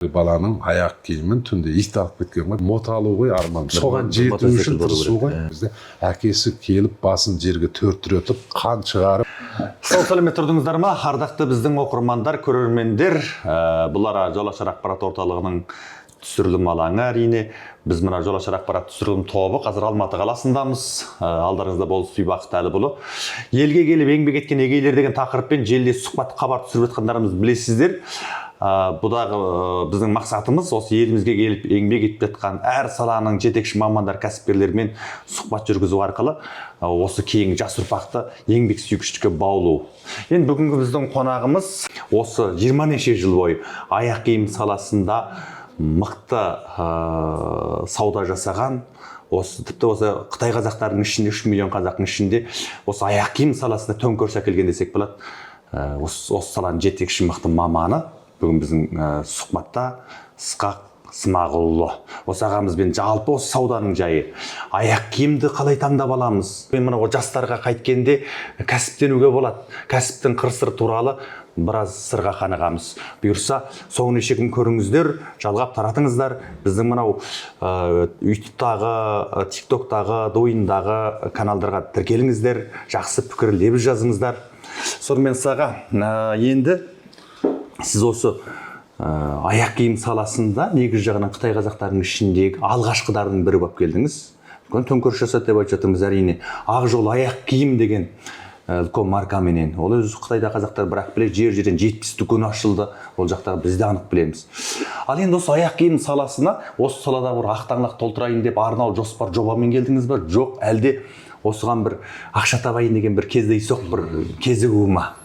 Баланың аяқ киімін түнде ит алып кеткен ғой. Мото алу ғой арман, соған жету мотоцикл үшін болу тырысу керек. ғой. Бізде әкесі келіп, басын жерге төрт тіретіп, қан шығарып. Сау сәлемет тұрдыңыздар ма, ардақты біздің оқырмандар, көрермендер? Бұл ара Жол ашар ақпарат орталығының түсірілім алаңы. Әрине, біз мына Жол ашар ақпарат түсірілім тобы қазір Алматы қаласындамыз. Алдарыңызда Болыс Бақыт Әліпұлы. Елге келіп еңбек еткен егейлер деген тақырыппен желіде сұхбат, хабар түсіріп жатқандарымызды білесіздер. Бұдағы біздің мақсатымыз осы елімізге келіп еңбек етіп жатқан әр саланың жетекші мамандар, кәсіпкерлермен сұхбат жүргізу арқылы осы кейінгі жас ұрпақты еңбек сүйгіштікке баулу. Енді бүгінгі біздің қонағымыз осы жиырма неше жыл бойы аяқ киім саласында мықты сауда жасаған, осы тіпті осы қытай қазақтарының ішінде, 3 миллион қазақтың ішінде осы аяқ киім саласында төңкеріс әкелген десек болады. Осы саланың жетекші мықты маманы бүгін біздің сұхбатта Ысқақ Смағұлұлы. Осы ағамызбен жалпы осы сауданың жайы, аяқ киімді қалай таңдап аламыз, мен мынау жастарға қайткенде кәсіптенуге болады, кәсіптің қыр сыры туралы біраз сырға қанығамыз. Бұйырса, соңына шейін көріңіздер, жалғап таратыңыздар. Біздің мынау Ютубтағы, Тиктоктағы, Дуиндағы каналдарға тіркеліңіздер, жақсы пікір, лебіз жазыңыздар. Сонымен, саға, енді сіз осы аяқ киім саласында негіз жағынан қытай қазақтарының ішіндегі алғашқылардың бірі болып келдіңіз, үлкен төңкеріс жасады деп айтып жатырмыз. Әрине, Ақ жол аяқ киім деген үлкен маркаменен. Ол өзі Қытайда қазақтар бірақ біледі, жер жерден 70 дүкен ашылды ол жақтағы, біз де анық білеміз. Ал енді осы аяқ киім саласына, осы салада бір ақтаңдақ толтырайын деп арнаулы жоспар, жобамен келдіңіз ба, жоқ әлде осыған бір ақша табайын деген бір кездейсоқ бір кезігу ма?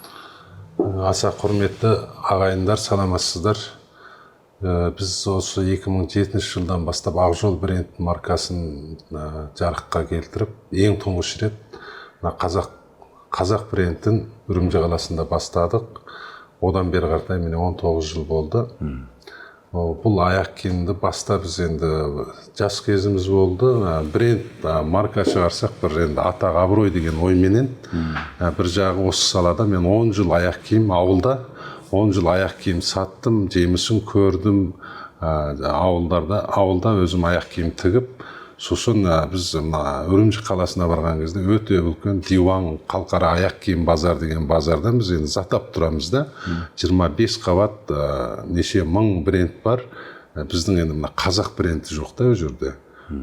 Аса құрметті ағайындар, саламатсыздар. Біз осы 2007 жылдан бастап Ақжол бренд маркасын жарыққа келтіріп, ең тұңғыш рет мына қазақ брендін Үрімжі қаласында бастадық. Одан бері қаратай, міне, 19 жыл болды. Бұл аяқ киімді баста біз енді жас кезіміз болды. Бренд, марка шығарсақ, бір енді атақ, абырой деген ойменен. Бір жағы осы салада мен 10 жыл аяқ киім, ауылда 10 жыл аяқ киім саттым, жемісін көрдім. Ауылдарда, ауылда өзім аяқ киім тігіп, сосын біз мына Үрімжі қаласына барған кезде өте үлкен Диуан халықара аяқ киім базар деген базардан біз енді затап тұрамыз да, 25 қабат, неше мың бренд бар. Біздің енді мына қазақ бренді жоқ та ол жерде.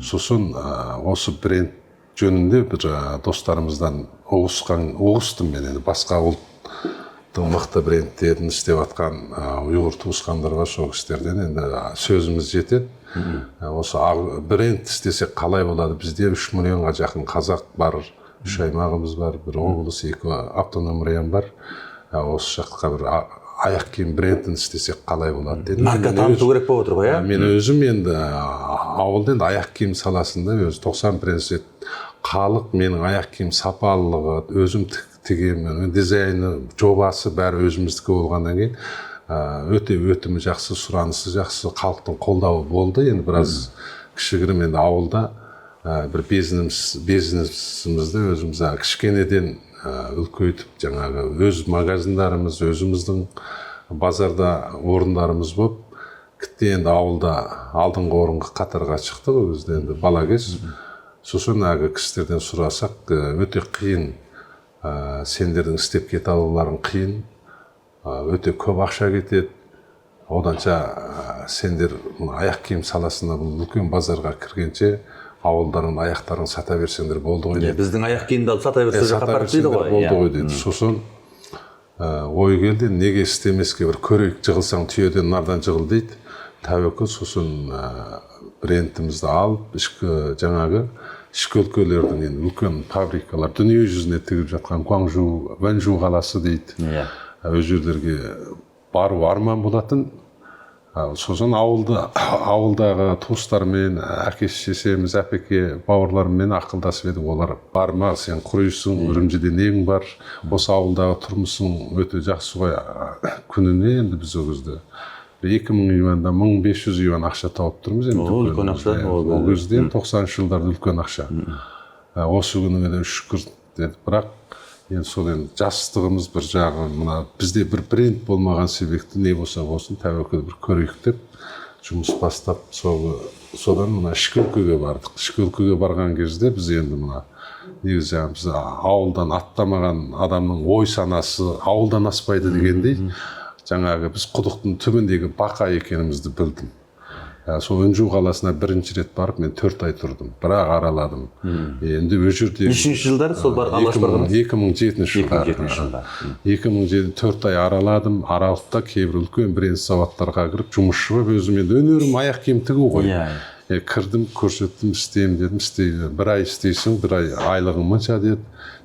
Сосын осы бренд жөнінде бір достарымыздан ұғыстым мен. Енді басқа ұлттың мықты брендтерін істеп жатқан ұйғыр туысқандар бар, сол кісілерден енді сөзіміз жетеді. Осы бренд істесек қалай болады? Бізде 3 миллионға жақын қазақ бар, үш аймағымыз бар, бір облыс, екі автоном район бар. Осы жаққа бір аяқ киім брендін істесек қалай болады дедім. Марка Мен таныту керек болып отыр ғой, иә? Мен өзім енді ауылда енді аяқ киім саласында өзі 90% халық менің аяқ киім сапалылығы, өзім тігемін, дизайны, жобасы бәрі өзіміздікі болғаннан кейін өте өтімі жақсы, сұранысы жақсы, халықтың қолдауы болды. Енді біраз кішігірім енді ауылда бір бизнесімізді өзіміз кішкенеден үлкейтіп, жаңағы өз магазиндарымыз, өзіміздің базарда орындарымыз болып кітте, енді ауылда алдыңғы орынға, қатарға шықтық ол кезде, енді бала кез. Сосын әлгі кісілерден сұрасақ, өте қиын, сендердің істеп кете алуларың қиын, өте көп ақша кетеді, оданша сендер мына аяқ киім саласына, бұл үлкен базарға кіргенше, ауылдарың аяқтарын сата берсеңдер болды ғой деді. Біздің аяқ киімді алып сата берсе, сол жаққа Сата апарып дейді берсеңдер ғой. болды Иә. ғой деді. Сосын ой келді, неге істемеске, бір көрейік, жығылсаң түйеден, нардан жығыл дейді, тәуекел. Сосын брендімізді алып, ішкі, жаңағы ішкі өлкелердің енді үлкен фабрикалар, дүние жүзіне тігіп жатқан Гуанчжу, Ванчжу қаласы дейді. Ол жерлерге бару арман болатын. Сосын ауылдағы туыстармен, әке шешеміз, әпеке бауырларыммен ақылдасып едік. Олар: «Барма, сен құрисың, Үрімжіде нең бар, осы ауылдағы тұрмысың өте жақсы ғой». Күніне енді біз ол кезде 2000 юаньда 1500 юань ақша тауып тұрмыз енді. О, үлкен ақша, дүкенімізде. ол Ол кезде енді 90-жылдарда үлкен ақша. Осы күніңе де шүкір деді. Бірақ Енді сол енді жастығымыз бір жағы, мына бізде бір бренд болмаған себепті, не болса болсын, тәуекел бір көрейік деп жұмыс бастап, содан мына ішкі өлкеге бардық. Ішкі өлкеге барған кезде біз енді мына негізі жаңағы біз ауылдан аттамаған адамның ой санасы ауылдан аспайды дегендей, жаңағы біз құдықтың түбіндегі бақа екенімізді білдім. Сол Үнжу қаласына бірінші рет барып, мен 4 ай тұрдым, бірақ араладым. Енді ол жерде Нешінші жылдары сол бар алғаш барғаныңыз? 2007 жылдары. 2007 жылдары. 2007, 4 ай араладым. Аралықта кейбір үлкен бренд заводтарға кіріп, жұмысшы болып, өзім енді өнерім аяқ киім тігу ғой. Кірдім, көрсеттім, істеймін дедім. Істей, бір ай істейсің, бір ай айлығың мынша деді.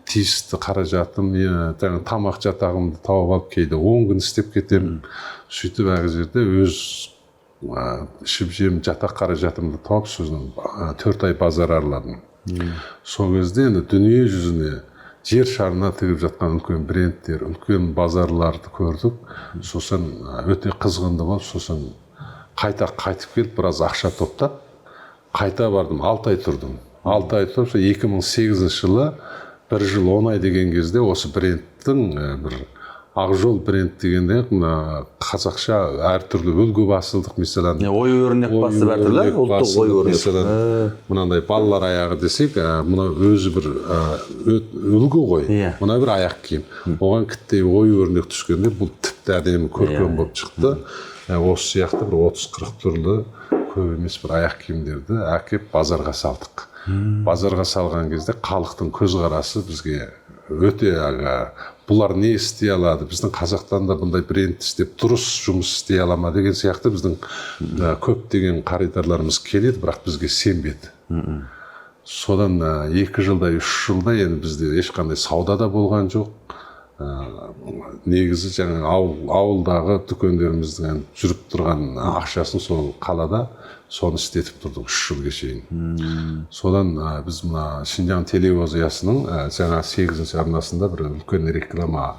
Тиісті қаражатым, жаңағы тамақ жатағымды тауып алып, кейде 10 күн істеп кетемін. Сөйтіп ағы жерде өз ішіп жем, жатақ қаражатымды тауып, сосын 4 ай базар араладым. Сол кезде енді дүние жүзіне, жер шарына тігіп жатқан үлкен брендтер, үлкен базарларды көрдік. Сосын өте қызғынды болып, сосын қайта қайтып келіп, біраз ақша топтап, қайта бардым, 6 ай тұрдым. 6 ай тұрып, сол 2008 жылы бір жыл 10 ай деген кезде осы брендтің бір Ақжол бренд дегенде мына қазақша әртүрлі үлгі басылдық, мәселен. Ою өрнек басып, әртүрлі өрнек ұлттық басылдық, ою өрнек. Мәселен, мынандай балалар аяғы десек, мына өзі бір үлгі ғой. Мына бір аяқ киім, оған кіттей ою өрнек түскенде, бұл тіпті әдемі, көркем болып шықты. Осы сияқты бір 30-40 түрлі, көп емес, бір аяқ киімдерді әкеп базарға салдық. Базарға салған кезде халықтың көзқарасы бізге өте әлгі, бұлар не істей алады, біздің Қазақтан да бұндай бренд істеп, дұрыс жұмыс істей ала ма деген сияқты біздің көптеген қаридарларымыз келеді, бірақ бізге сенбеді. Содан 2 жылдай, 3 жылдай енді бізде ешқандай сауда да болған жоқ. Негізі жаңағы ауылдағы дүкендеріміздің енді жүріп тұрған ақшасын сол қалада соны істетіп тұрдық 3 жылға шейін. Содан біз мына Шинжаң телевизиясының жаңа сегізінші арнасында бір үлкен реклама,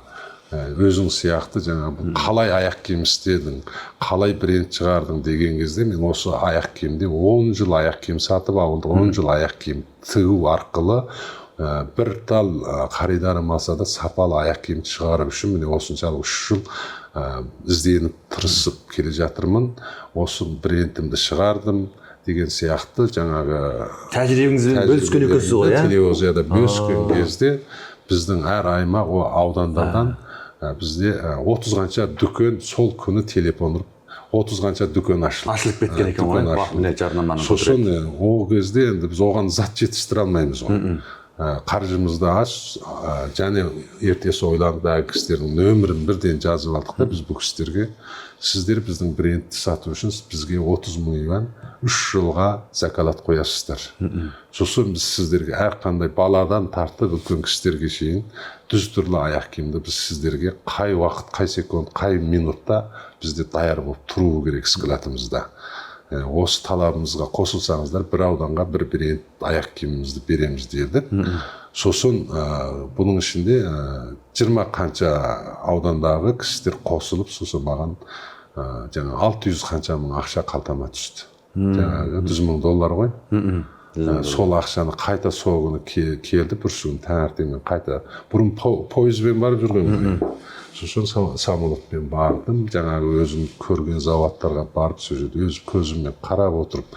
өзің сияқты жаңа бұл қалай аяқ киім істедің, қалай бренд шығардың деген кезде, мен осы аяқ киімде 10 жыл аяқ киім сатып, ауылда 10 жыл аяқ киім тігу арқылы, бір тал қаридарым алса да, сапалы аяқ киім шығару үшін міне осыншалық 3 жыл ізденіп, тырысып келе жатырмын, осы брендімді шығардым деген сияқты жаңағы Тәжірибеңізбен бөліскен екенсіз ғой, иә? Телевизияда бөліскен кезде біздің әр аймақ, о аудандардан бізде 30 қанша дүкен сол күні телефон ұрып, 30 қанша дүкен ашылды. Ашылып кеткен екен ғой. Дүкен Бақ, ашылды. Міне, жарнаманың Сосын ол кезде енді біз оған зат жетістіре алмаймыз ғой. Қаржымыз да аз, және ертесі ойланып, әлгі кісілердің нөмірін бірден жазып алдық та, біз бұл кісілерге: «Сіздер біздің брендті сату үшін бізге 30 мың юань 3 жылға закалат қоясыздар, сосын біз сіздерге әрқандай баладан тартып үлкен кісілерге шейін 100 түрлі аяқ киімді біз сіздерге қай уақыт, қай секунд, қай минутта бізде даяр болып тұруы керек складымызда. Осы талабымызға қосылсаңыздар, бір ауданға бір бренд аяқ киімімізді береміз», — дедік. Сосын бұның ішінде 20 қанша аудандағы кісілер қосылып, сосын маған жаңа 600 қанша мың ақша қалтама түсті, жаңағы 100 мың доллар ғой. Сол ақшаны қайта сол күні келді, бүрсігүні таңертеңмен қайта, бұрын пойызбен барып жүрген ғой, сосын самолетпен бардым. Жаңағы өзім көрген заводтарға барып, сол жерде өз көзіммен қарап отырып,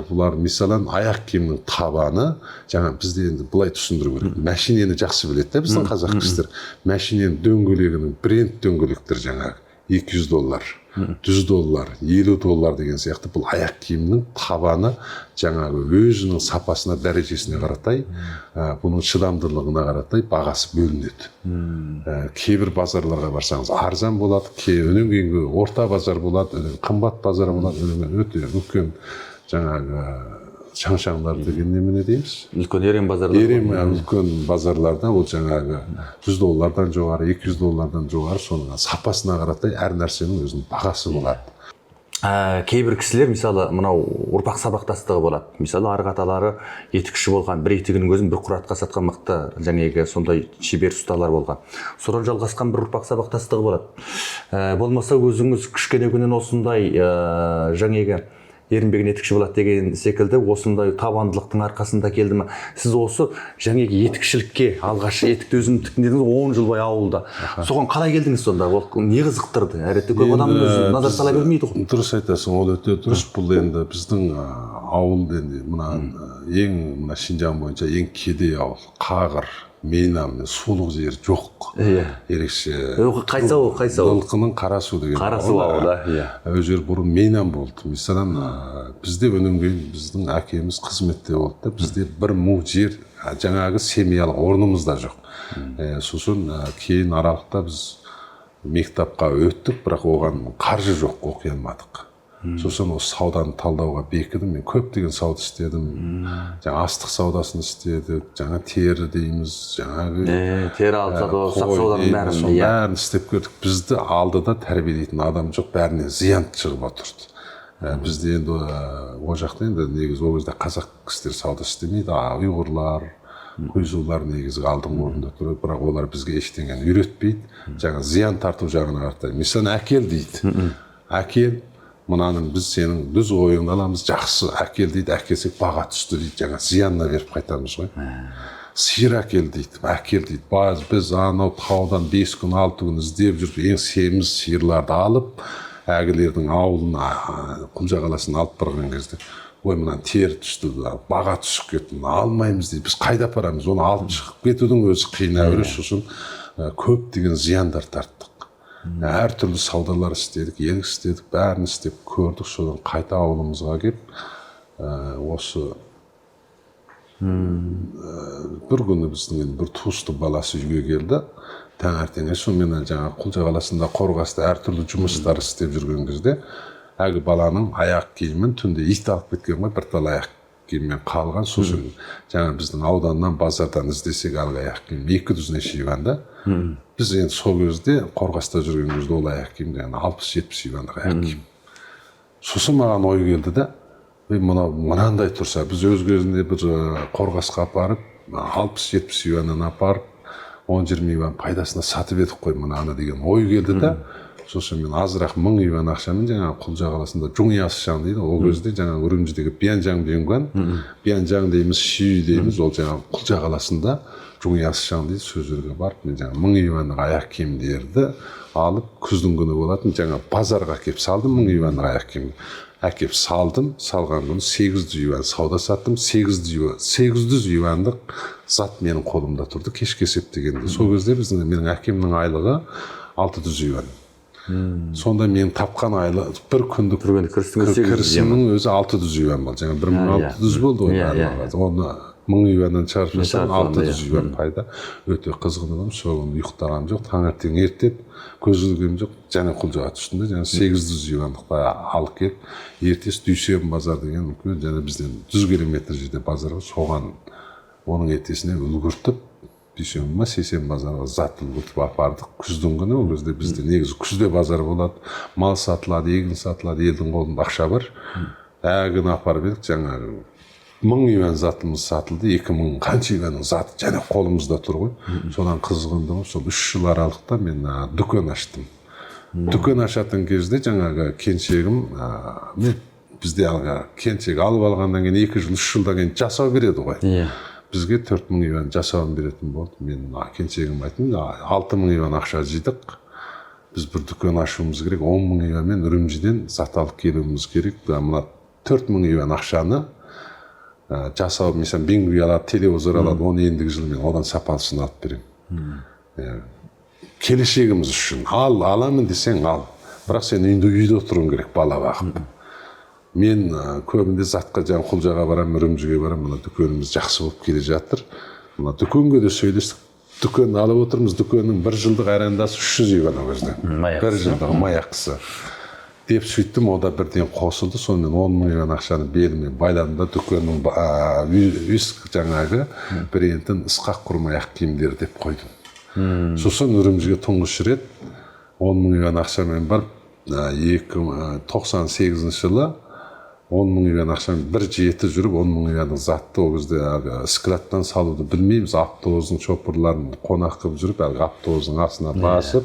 бұлар, мәселен, аяқ киімнің табаны, жаңа бізде енді былай түсіндіру керек, мәшинені жақсы біледі да біздің қазақ кісілер. Мәшиненің дөңгелегінің, бренд дөңгелектер жаңағы 200 доллар, 100 доллар, 50 доллар деген сияқты. Бұл аяқ киімнің табаны жаңағы өзінің сапасына, дәрежесіне қаратай, бұның шыдамдылығына қаратай бағасы бөлінеді. Кейбір базарларға барсаңыз, арзан болады, одан кейінгі орта базар болады, одан кейін қымбат базар болады, одан кейін өте үлкен жаңағы шаңшаңдар деген немене дейміз? Үлкен ерен базарлар. Ерен, үлкен базарларда ол жаңағы 100 доллардан жоғары, 200 доллардан жоғары. Соның сапасына қаратай әр нәрсенің өзінің бағасы болады. Кейбір кісілер, мысалы, мынау ұрпақ сабақтастығы болады. Мысалы, арғы аталары етікші болған, бір етігінің өзін бір құратқа сатқан мықты жаңағы сондай шебер ұсталар болған, содан жалғасқан бір ұрпақ сабақтастығы болады. Болмаса өзіңіз кішкене күннен осындай жаңағы Ерінбеген етікші болады деген секілді, осындай табандылықтың арқасында келді ме? Сіз осы жаңағы етікшілікке алғаш етікті өзім тіктім дедіңіз, 10 жыл бойы ауылда. Соған қалай келдіңіз сонда? Ол не қызықтырды? Әдетте көп адам өзі назар сала бермейді ғой. Дұрыс айтасың, ол өте дұрыс. Бұл енді біздің ауыл енді мына ең мына Шинжаң бойынша ең кедей ауыл. Қағыр, Мейнам, сулық жер жоқ. Иә. Ерекше. Қайсы ауыл, қайсы ауыл? Нылқының Қарасу деген Қарасу ауылы, иә. Ол жер бұрын Мейнам болды. Мәселен, бізде өнен кейін біздің әкеміз қызметте болды да, бізде бір му жер, жаңағы семьялық орнымыз да жоқ. Сосын кейін аралықта біз мектапқа өттік, бірақ оған қаржы жоқ, оқи алмадық. Сосын осы сауданы талдауға бекідім. Мен көптеген сауда істедім. Жаңа астық саудасын істедік, жаңа тері дейміз, жаңағы Тері алып сату, ұсақ қой сауданың дейміз, бәрін, соның иә. бәрін істеп көрдік. Бізді алдыда тәрбиелейтін адам жоқ, бәріне зиян шығып отырды. Бізде енді ол жақта енді негізі ол кезде қазақ кісілер сауда істемейді, ұйғырлар, хуйзулар негізгі алдыңғы орында тұрады, бірақ олар бізге ештеңені үйретпейді. Жаңа зиян тарту жағына қаратай. Мен сені әкел дейді. Әкел, мынаның біз сенің дүз ойыңды аламыз, жақсы әкел дейді, әкелсек баға түсті дейді, жаңа зиянына беріп қайтамыз ғой. Сиыр әкел дейді, әкел дейді. Біз анау таудан 5 күн, 6 күн іздеп жүріп, ең семіз сиырларды алып, әгілердің ауылына, Құлжа қаласына алып барған кезде, ой, мына тері түсті, баға түсіп кетті, мына алмаймыз дейді. Біз қайда апарамыз? Оны алып шығып кетудің өзі қиын әуре. Сосын көптеген зияндар тарттық. Әртүрлі саудалар істедік, елік істедік, бәрін істеп көрдік. Содан қайта ауылымызға келіп, осы бір күні біздің енді бір туысты баласы үйге келді таңертеңге. Сонымен жаңағы Құлжа қаласында, Қорғаста әртүрлі жұмыстар істеп жүрген кезде әлгі баланың аяқ киімін түнде ит алып кеткен ғой, бірталай аяқ киіммен қалған. Сосын жаңа біздің ауданнан, базардан іздесек, әлгі аяқ киім 200 неше юан да. Біз енді сол кезде Қорғаста жүрген кезде ол аяқ киім жаңағы 60-70 юандық аяқ киім. Сосын маған ой келді да, ей, мынау мынандай тұрса, біз өз кезінде бір Қорғасқа апарып 60-70 юаннан апарып 10-20 юан пайдасына сатып едік қой мынаны деген ой келді да. Сосын мен азырақ 1000 юан ақшамен жаңағы Құлжа қаласында Жуңиясшаң дейді, ол кезде жаңағы Үрімжідегі Бянжаң Бюнган, Бянжаң дейміз, Шүй дейміз, ол жаңағы Құлжа қаласында Жуңиясшаң дейді, сол жерге барып мен жаңағы 1000 юандық аяқ киімдерді алып, күздің күні болатын, жаңа базарға әкеп салдым. 1000 юандық аяқ киімді әкеп салдым, салған күні 800 юан сауда саттым, 800 юандық зат менің қолымда тұрды кешке есептегенде. Сол кезде біздің, менің әкемнің айлығы 600 юан. Сонда мен тапқан айлы бір күндік Бір күндік кірістің өзі 800 юан. Кірісімнің өзі 600 юан болды. Жаңа 1600 болды ғой барлығы. Оны 1000 юаннан шығарып жасасам, Шығарып 600 юан пайда. Өте қызғын адам, сол күні ұйықтағаным жоқ, таңертең ертеп көз ілгенім жоқ, және Құлжаға түстім де, жаңа 800 юандықта алып келіп, ертесі Дүйсенбі базар деген үлкен, және бізден 100 километр жерде базар бар, соған оның ертесіне үлгіртіп, дүйсенбі ма, сейсенбі базарға зат үлгіртіп апардық. Күздің күні, ол кезде бізде негізі күзде базар болады, мал сатылады, егін сатылады, елдің қолында ақша бар. Әгіні апарып едік, жаңағы 1000 юан затымыз сатылды, 2000 қанша юанның заты және қолымызда тұр ғой. Содан қызғындым, сол 3 жыл аралықта мен дүкен аштым. Дүкен ашатын кезде жаңағы келіншегім, мен бізде әлгі келіншек алып алғаннан кейін 2 жыл, 3 жылдан кейін жасау береді ғой. Бізге 4000 юан жасауын беретін болды. Мен келіншегіме айттым, 6000 юан ақша жидық, біз бір дүкен ашуымыз керек, 10 000 юанмен Үрімжіден зат алып келуіміз керек. Мына 4000 юан ақшаны жасау, мысалы, Бингви алады, телевизор алады, оны ендігі жылы мен одан сапалысын алып беремін. Келешегіміз үшін ал, аламын десең ал, бірақ сен үйде отыруың керек бала бағып. Мен көбінде затқа жаңа Құлжаға барамын, Үрімжіге барамын, мына дүкеніміз жақсы болып келе жатыр. Мына дүкенге де сөйлестік, дүкен алып отырмыз, дүкеннің бір жылдық арендасы 300 юан ол кезде. Май Бір жылдық май ақысы деп сөйттім, о да бірден қосылды. Сонымен 10 000 юан ақшаны беліме байладым да, дүкеннің жаңағы брендін «Ысқақ құрма аяқ киімдері» деп қойдым. Сосын Үрімжіге тұңғыш рет 10 000 юан ақшамен барып, 98-жылы 10 000 юан ақшамен бір жеті жүріп, 10 000 юандық затты ол кезде әлгі складтан салуды білмейміз, автобустың шопырларын қонақ қылып жүріп, әлгі автобустың астына басып,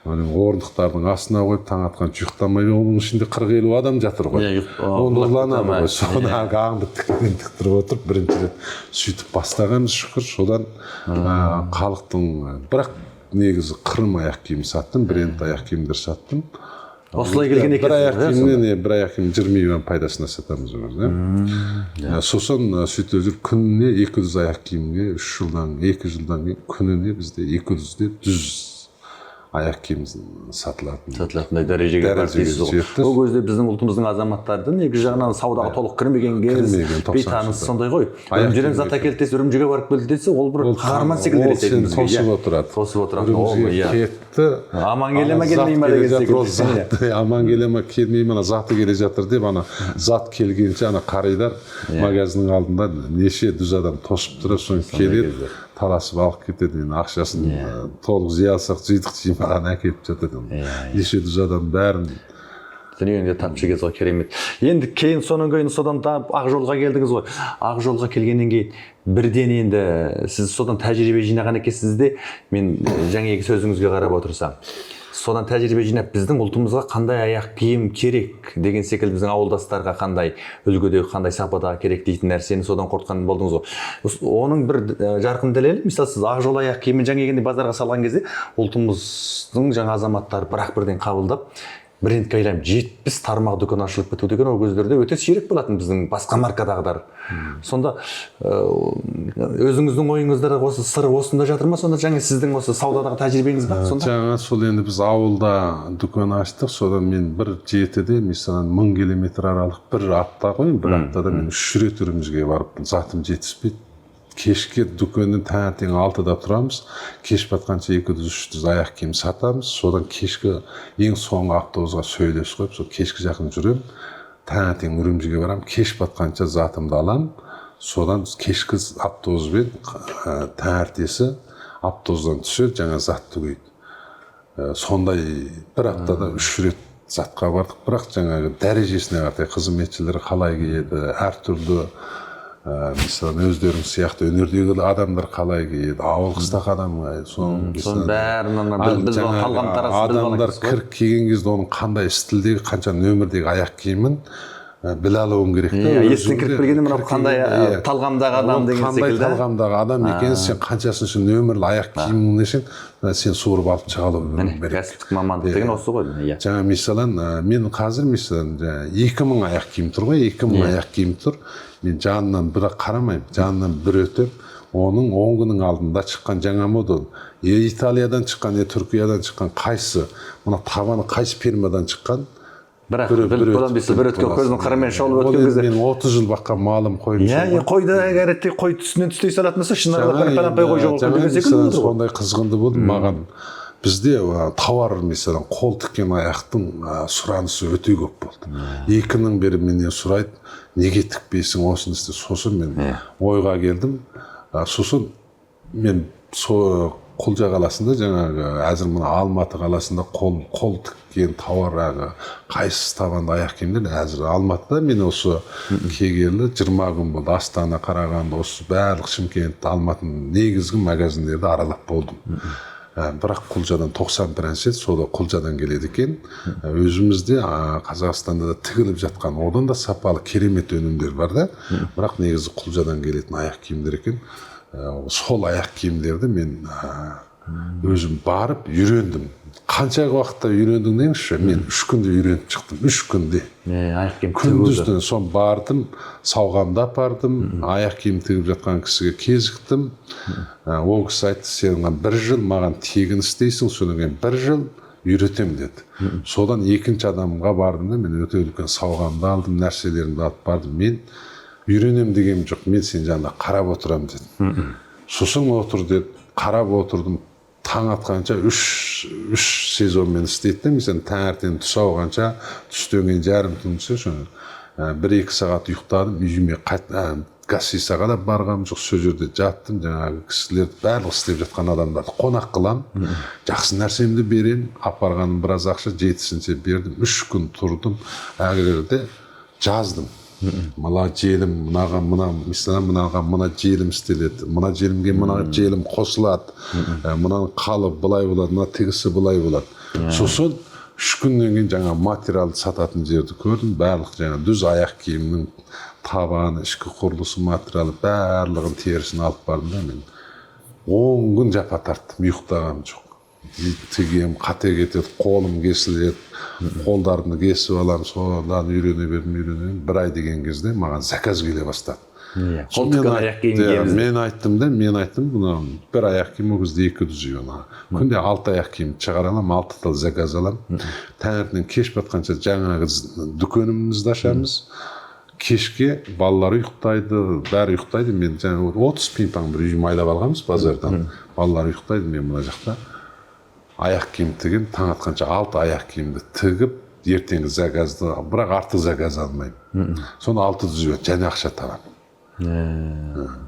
Орындықтардың астына қойып, таң атқанша ұйықтамай, оның ішінде 40-50 адам жатыр ғой. Иә, Ол ұрланады ма? ғой. Соны әлгі аңды тіктен тіктіріп отырып, бірінші рет сөйтіп бастағанбыз, шүкір. Содан халықтың, бірақ негізі Қырым аяқ киім саттым, бренд аяқ киімдер саттым. Осылай келген Бір аяқ екенсіз, иә, киімнен, иә, бір аяқ киім 20 юан пайдасына сатамыз ғой, иә. Сосын сөйтіп жүріп күніне 200 аяқ киімге 3 жылдан, 2 жылдан кейін күніне бізде 200-де 100 аяқ киім сатылатын сатылатындай дәрежеге барды дәрежеге дейсіз ғой. жетті. Ол кезде біздің ұлтымыздың азаматтары негізі жағынан саудаға толық кірмеген кез, Кірмеген, 90 бейтаныс жылдар. сондай ғой. Аяқ Үрімжіден киімге зат әкелді десе, Үрімжіге барып келді десе, ол бір қаһарман секілді Ол елестейтін сені бізге, тосып иә. отырады. Тосып отыратын, ол, Үрімжіге иә. кетті. Аман келе ма, Ана келмей зат ма келе деген жатыр, ол секілді. зат аман келе ма, келмей ма, ана заты келе жатыр деп, ана зат келгенше ана қаридар магазиннің алдында неше жүз адам тосып тұрады. Соны келеді, таласып алып кетеді. Енді ақшасын толық жия алсақ, жидық, жимаған әкеліп жатады енді. Неше жүз адам бәрін. Дүниенің де тапшы кез ғой, керемет. Енді кейін, содан кейін, содан да Ақ жолға келдіңіз ғой. Ақ жолға келгеннен кейін бірден енді сіз содан тәжірибе жинаған екенсіз де. Мен жаңағы сөзіңізге қарап отырсам, содан тәжірибе жинап, біздің ұлтымызға қандай аяқ киім керек деген секілді, біздің ауылдастарға қандай үлгіде, қандай сападағы керек дейтін нәрсені содан қорытқан болдыңыз ғой. Оның бір жарқын дәлелі, мысалы, сіз Ақ жол аяқ киімін жаңа келгенде базарға салған кезде ұлтымыздың жаңа азаматтары бірақ бірден қабылдап, брендке айланып, 70 тармақ дүкен ашылып кету деген ол кездерде өте сирек болатын біздің басқа маркадағыдар. Сонда өзіңіздің ойыңызда осы сыр осында жатыр ма сонда, жаңа сіздің осы саудадағы тәжірибеңіз ба сонда? Жаңа сол енді біз ауылда дүкен аштық. Содан мен бір жетіде, мысалы, 1000 километр аралық бір апта ғой, бір аптада мен үш рет Үрімжіге барып, затым жетіспейді. Кешке дүкеннен таңертең 6-да тұрамыз, кеш батқанша 200-300 аяқ киім сатамыз. Содан кешкі ең соңғы автобусға сөйлесіп қойып, сол кешкі жақын жүремін. Таңертең Үрімжіге барамын, кеш батқанша затымды аламын. Содан кешкі автобуспен таңертесі автобустан түседі, жаңа зат түгейді. Сондай бір аптада үш рет затқа бардық. Бірақ жаңағы дәрежесіне қарай қызметшілер қалай киеді, әртүрлі, мысалы, өздерің сияқты өнердегі адамдар қалай киеді, ауыл қыстақ адам қалай, соның Соның бәрін ана ал біліп жаңағы талғам таразысын біліп алған адамдар екенсіз ғой. кіріп келген кезде оның қандай стильдегі, қанша нөмірдегі аяқ киімін біле алуың керек та. Иә, Өзің есіне кіріп де келгенде мынау кіріп қандай, келгенде, иә. талғамдағы адам Ол деген қандай секілді. талғамдағы адам екенін сен қаншасыншы нөмірлі аяқ киіміңнен сен суырып алып шыға алуың Міне, керек. кәсіптік мамандық деген осы ғой, міне, иә. Жаңа, мысалы, мен қазір, мысалы, жаңа 2000 аяқ киім тұр ғой, 2000 аяқ киім тұр. Мен жанынан бірақ қарамаймын, жанынан бір өтіп, оның 10 күннің алдында шыққан жаңа мода, е Италиядан шыққан, е Түркиядан шыққан, қайсы мына табаны қайсы фирмадан шыққан, бірақ біліп бір боламын дейсіз, бір өткен боласың. көздің қырымен шолып Ол өткен енді кезде. менің 30 жыл баққан малым, қойым Иә, сол ғой. иә, қойды егер әдетте қой түсінен түстей салатын болса, шынарда бір пәленбай қой жоқ Жаңа деген секілді мысалы, болады ғой. сондай қызғынды болды маған. Бізде тауар, мысалы, қол тіккен аяқтың сұранысы өте көп болды. 2 күннен бері менен сұрайды: «Неге тікпейсің, осыны істе?» Сосын мен ойға келдім. Сосын мен со Құлжа қаласында, жаңағы әзір мына Алматы қаласында қол тіккен тауар, әлгі қайсысы табанды аяқ киімдер әзір Алматыда. Мен осы келгелі 20 күн болды. Астана, Қарағанды, осы барлық Шымкент, Алматының негізгі магазиндерді аралап болдым. Бірақ Құлжадан 90% сол да Құлжадан келеді екен. Өзімізде, Қазақстанда да тігіліп жатқан одан да сапалы керемет өнімдер бар да, бірақ негізі Құлжадан келетін аяқ киімдер екен. Сол аяқ киімдерді мен өзім барып үйрендім. Қанша уақытта үйрендің деңізші, мен 3 күнде үйреніп шықтым, 3 күнде. Аяқ киім Күндіз тігуді. түні сон бардым, сауғамды апардым, аяқ киім тігіп жатқан кісіге кезіктім. Ол кісі айтты: «Сен маған бір жыл маған тегін істейсің, содан кейін бір жыл үйретемін», – деді. Содан екінші адамға бардым да, мен өте үлкен сауғамды алдым, нәрселерімді алып бардым. «Мен үйренемін дегенім жоқ, мен сенің жанында қарап отырамын», – дедім. «Сосын отыр», – деді. Қарап отырдым таң атқанша. Үш сезонмен істейді да, мысалы, таңертең түс ауғанша, түстен кейін жарым түн түссе, соны 1-2 сағат ұйықтадым. Үйіме қайт, гостиницаға да барғаным жоқ, сол жерде жаттым. Жаңағы кісілерді, барлық істеп жатқан адамдарды қонақ қыламын, жақсы нәрсемді беремін. Апарғаным біраз ақша, жетісінше бердім. 3 күн тұрдым әлгі жерде, жаздым. Мына желім мынаған мына, мысалы, мынаған мына желім істеледі, мына желімге мына желім қосылады, мынаның қалыбы былай болады, мына тігісі былай болады. Сосын 3 күннен кейін жаңа материалды сататын жерді көрдім. Барлық жаңа дүз аяқ киімнің табаны, ішкі құрылысы, материалы, барлығын, терісін алып бардым да, мен 10 күн жапа тарттым, ұйықтағаным жоқ. Тігемін, қате кетеді, қолым кесіледі, қолдарымды кесіп аламын. Содан үйрене бердім, үйрене бердім. Бір ай деген кезде маған заказ келе бастады. Қол тіккен аяқ киім киеміз. Мен айттым да, мен айттым: мына бір аяқ киім ол кезде 200 юан, күнде алты аяқ киім шығара аламын, алты тал заказ аламын. Таңертең кеш батқанша жаңағы дүкенімізді ашамыз, кешке балалар ұйықтайды, бәрі ұйықтайды. Мен жаңағы 30 пинпаң бір үй майлап алғанбыз базардан. Балалар ұйықтайды, мен мына жақта аяқ киім тігемін. Таң атқанша алты аяқ киімді тігіп, ертеңгі заказды, бірақ артық заказ алмаймын. Соны 600 юан және ақша табамын.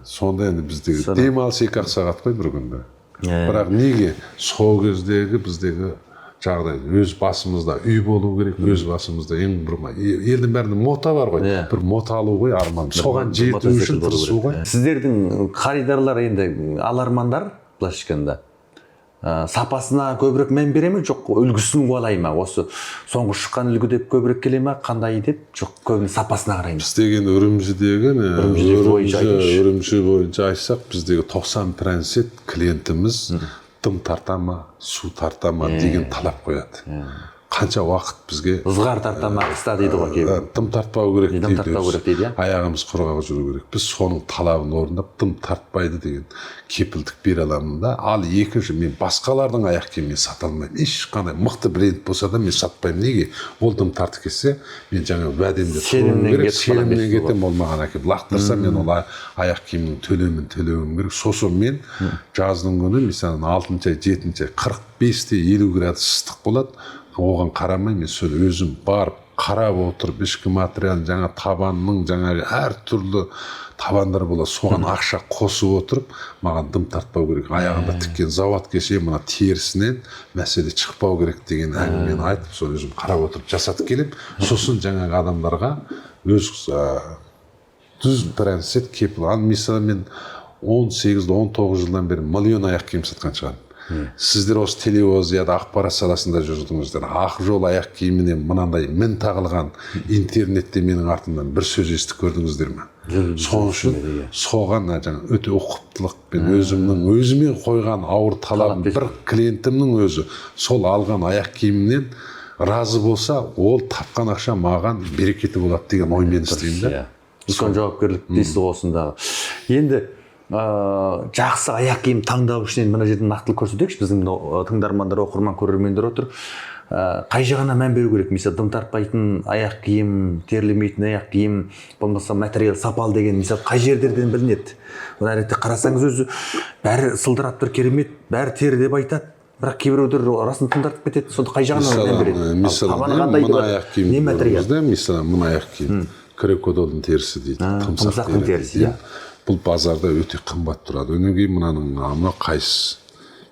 Сонда енді біздегі демалыс 2-ақ сағат қой бір күнде. Бірақ неге сол кездегі біздегі жағдай, өз басымызда үй болу керек, өз басымызда ең бір елдің бәрінде мота бар ғой. Бір мота алу ғой арман, соған жету Мотоцикл үшін болу тырысу керек. ғой. Сіздердің харидарлар енді, алармандар, былайша айтқанда, сапасына көбірек мән бере ме, жоқ үлгісін қуалай ма? Осы соңғы шыққан үлгі деп көбірек келе ма, қандай деп, жоқ көбіне сапасына қарай ма? Біздегі енді Үрімжідегі не, Үрімжідегі бойынша айтыңызшы. Үрімжі бойынша айтсақ, біздегі 90% клиентіміз дым тарта ма, су тарта ма деген талап қояды. Қанша уақыт бізге Ызғар тарта ма қыста дейді ғой кейбір. Дым тартпау керек Дым дейді тартпау өзі. керек дейді, иә. Аяғымыз құрғақ жүру керек. Біз соның талабын орындап, дым тартпайды деген кепілдік бере аламын да. Ал екінші, мен басқалардың аяқ киімін мен сата алмаймын. Ешқандай мықты бренд болса да, мен сатпаймын. Неге? Ол дым тартып кетсе, мен жаңа уәдемде тұруым Сенімнен керек. кетіп қаламын Сенімнен дейсіз ғой. кетемін. Ол маған әкеліп лақтырса, мен ол аяқ киімнің төлемін төлеуім керек. Сосын мен жаздың күні, мысалы, 6-ай, 7-ай, 45 те 50 градус ыстық болады. Оған қарамай, мен сол өзім барып қарап отырып, ішкі материалын, жаңа табанның, жаңағы әртүрлі табандар болады, соған ақша қосып отырып, маған дым тартпау керек, аяғында тіккен завод келсе, мына терісінен мәселе шықпау керек деген әңгімені айтып, сол өзім қарап отырып жасатып келемін. Сосын жаңағы адамдарға өз 100% кепіл. Ал мысалы, мен 18-19 жылдан бері миллион аяқ киім сатқан шығармын. Сіздер осы телевизияда, ақпарат саласында жүрдіңіздер. Ақ жол аяқ киіміне мынандай мін тағылған, интернетте менің артымнан бір сөз естіп көрдіңіздер ме? Сол үшін соған жаңа өте ұқыптылықпен өзімнің өзіме қойған ауыр талабым: бір клиентімнің өзі сол алған аяқ киімінен разы болса, ол тапқан ақша маған берекеті болады деген оймен істеймін да. Иә, үлкен жауапкерлік дейсіз ғой осындағы. Енді жақсы аяқ киім таңдау үшін енді мына жерде нақтылы көрсетейікші. Біздің мынау тыңдармандар, оқырман, көрермендер отыр. Қай жағына мән беру керек? Мысалы, дым тартпайтын аяқ киім, терлемейтін аяқ киім, болмаса материал сапалы деген, мысалы, қай жерлерден білінеді? Мына ретте қарасаңыз, өзі бәрі сылдырап тұр, керемет, бәрі тері деп айтады, бірақ кейбіреулер расын дым тартып кетеді. Сонда қай жағына мән береді? Ал Мысалы, табаны қандай мына болады? аяқ киім Не материал? да, мысалы, мына аяқ киім крокодилдің терісі дейді, тымсақтың тері терісі, дейді. иә. Бұл базарда өте қымбат тұрады. Одан кейін мынаның мынау қайыс,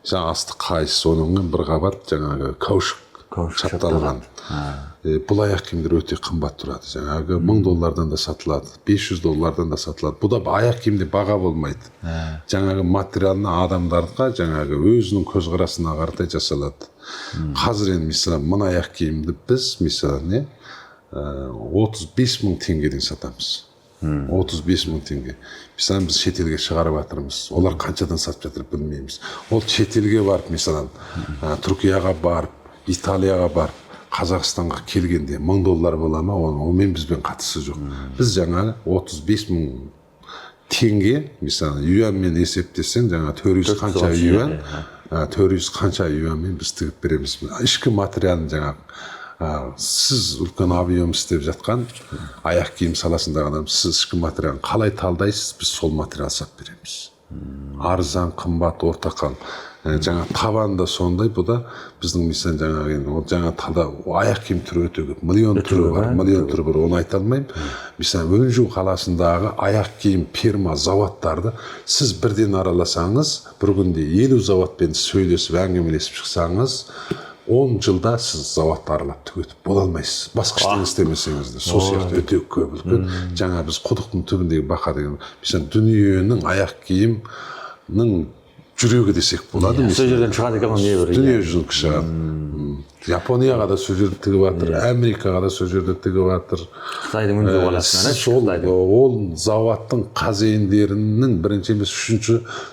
жаңа асты қайыс, содан кейін бір қабат жаңағы каушук Каушук. шапталған. Бұл аяқ киімдер өте қымбат тұрады, жаңағы 1000 доллардан да сатылады, 500 доллардан да сатылады. Бұл да аяқ киімде баға болмайды, жаңағы материалына, адамдарға жаңағы өзінің көзқарасына қаратай жасалады. Қазір енді, мысалы, мына аяқ киімді біз, мысалы, не, 35 мың теңгеден сатамыз, 35 мың теңге. Мысалы, біз шетелге шығарып жатырмыз, олар қаншадан сатып жатыр, білмейміз. Ол шетелге барып, мысалы, Түркияға барып, Италияға барып, Қазақстанға келгенде 1000 доллар бола ма, оның онымен бізбен қатысы жоқ. Біз жаңа 35 мың теңге, мысалы, юаньмен есептесең, жаңа 400 қанша юань, 400 қанша юаньмен біз тігіп береміз ішкі материалын. Жаңағы сіз үлкен объем істеп жатқан аяқ киім саласындағы адам, сіз ішкі материалын қалай талдайсыз, біз сол материал сатып береміз, арзан, қымбат, ортақал. Жаңа табан да сондай. Бұл да біздің, мысалы, жаңағы енді ол жаңа тада аяқ киім түрі өте көп, миллион түрі бар, миллион түрі бар, оны айта алмаймын. Мысалы, Өнжу қаласындағы аяқ киім фирма заводтарды сіз бірден араласаңыз, бір күнде 50 заводпен сөйлесіп, әңгімелесіп шықсаңыз. 10 жылда сіз заводты аралап түгетіп бола алмайсыз, басқа ештеңе істемесеңіз де. Сол сияқты өте көп үлкен. Жаңа біз құдықтың түбіндегі бақа деген, мысалы, дүниенің аяқ киімнің жүрегі десек болады. Сол жерден шығады екен ғой небір. Дүние жүзінің шығады. Японияға да сол жерде тігіп жатыр, Америкаға да сол жерде тігіп жатыр. Қытайдың үндеу қаласынан. Сол ол заводтың хозяиндерінің бірінші емес,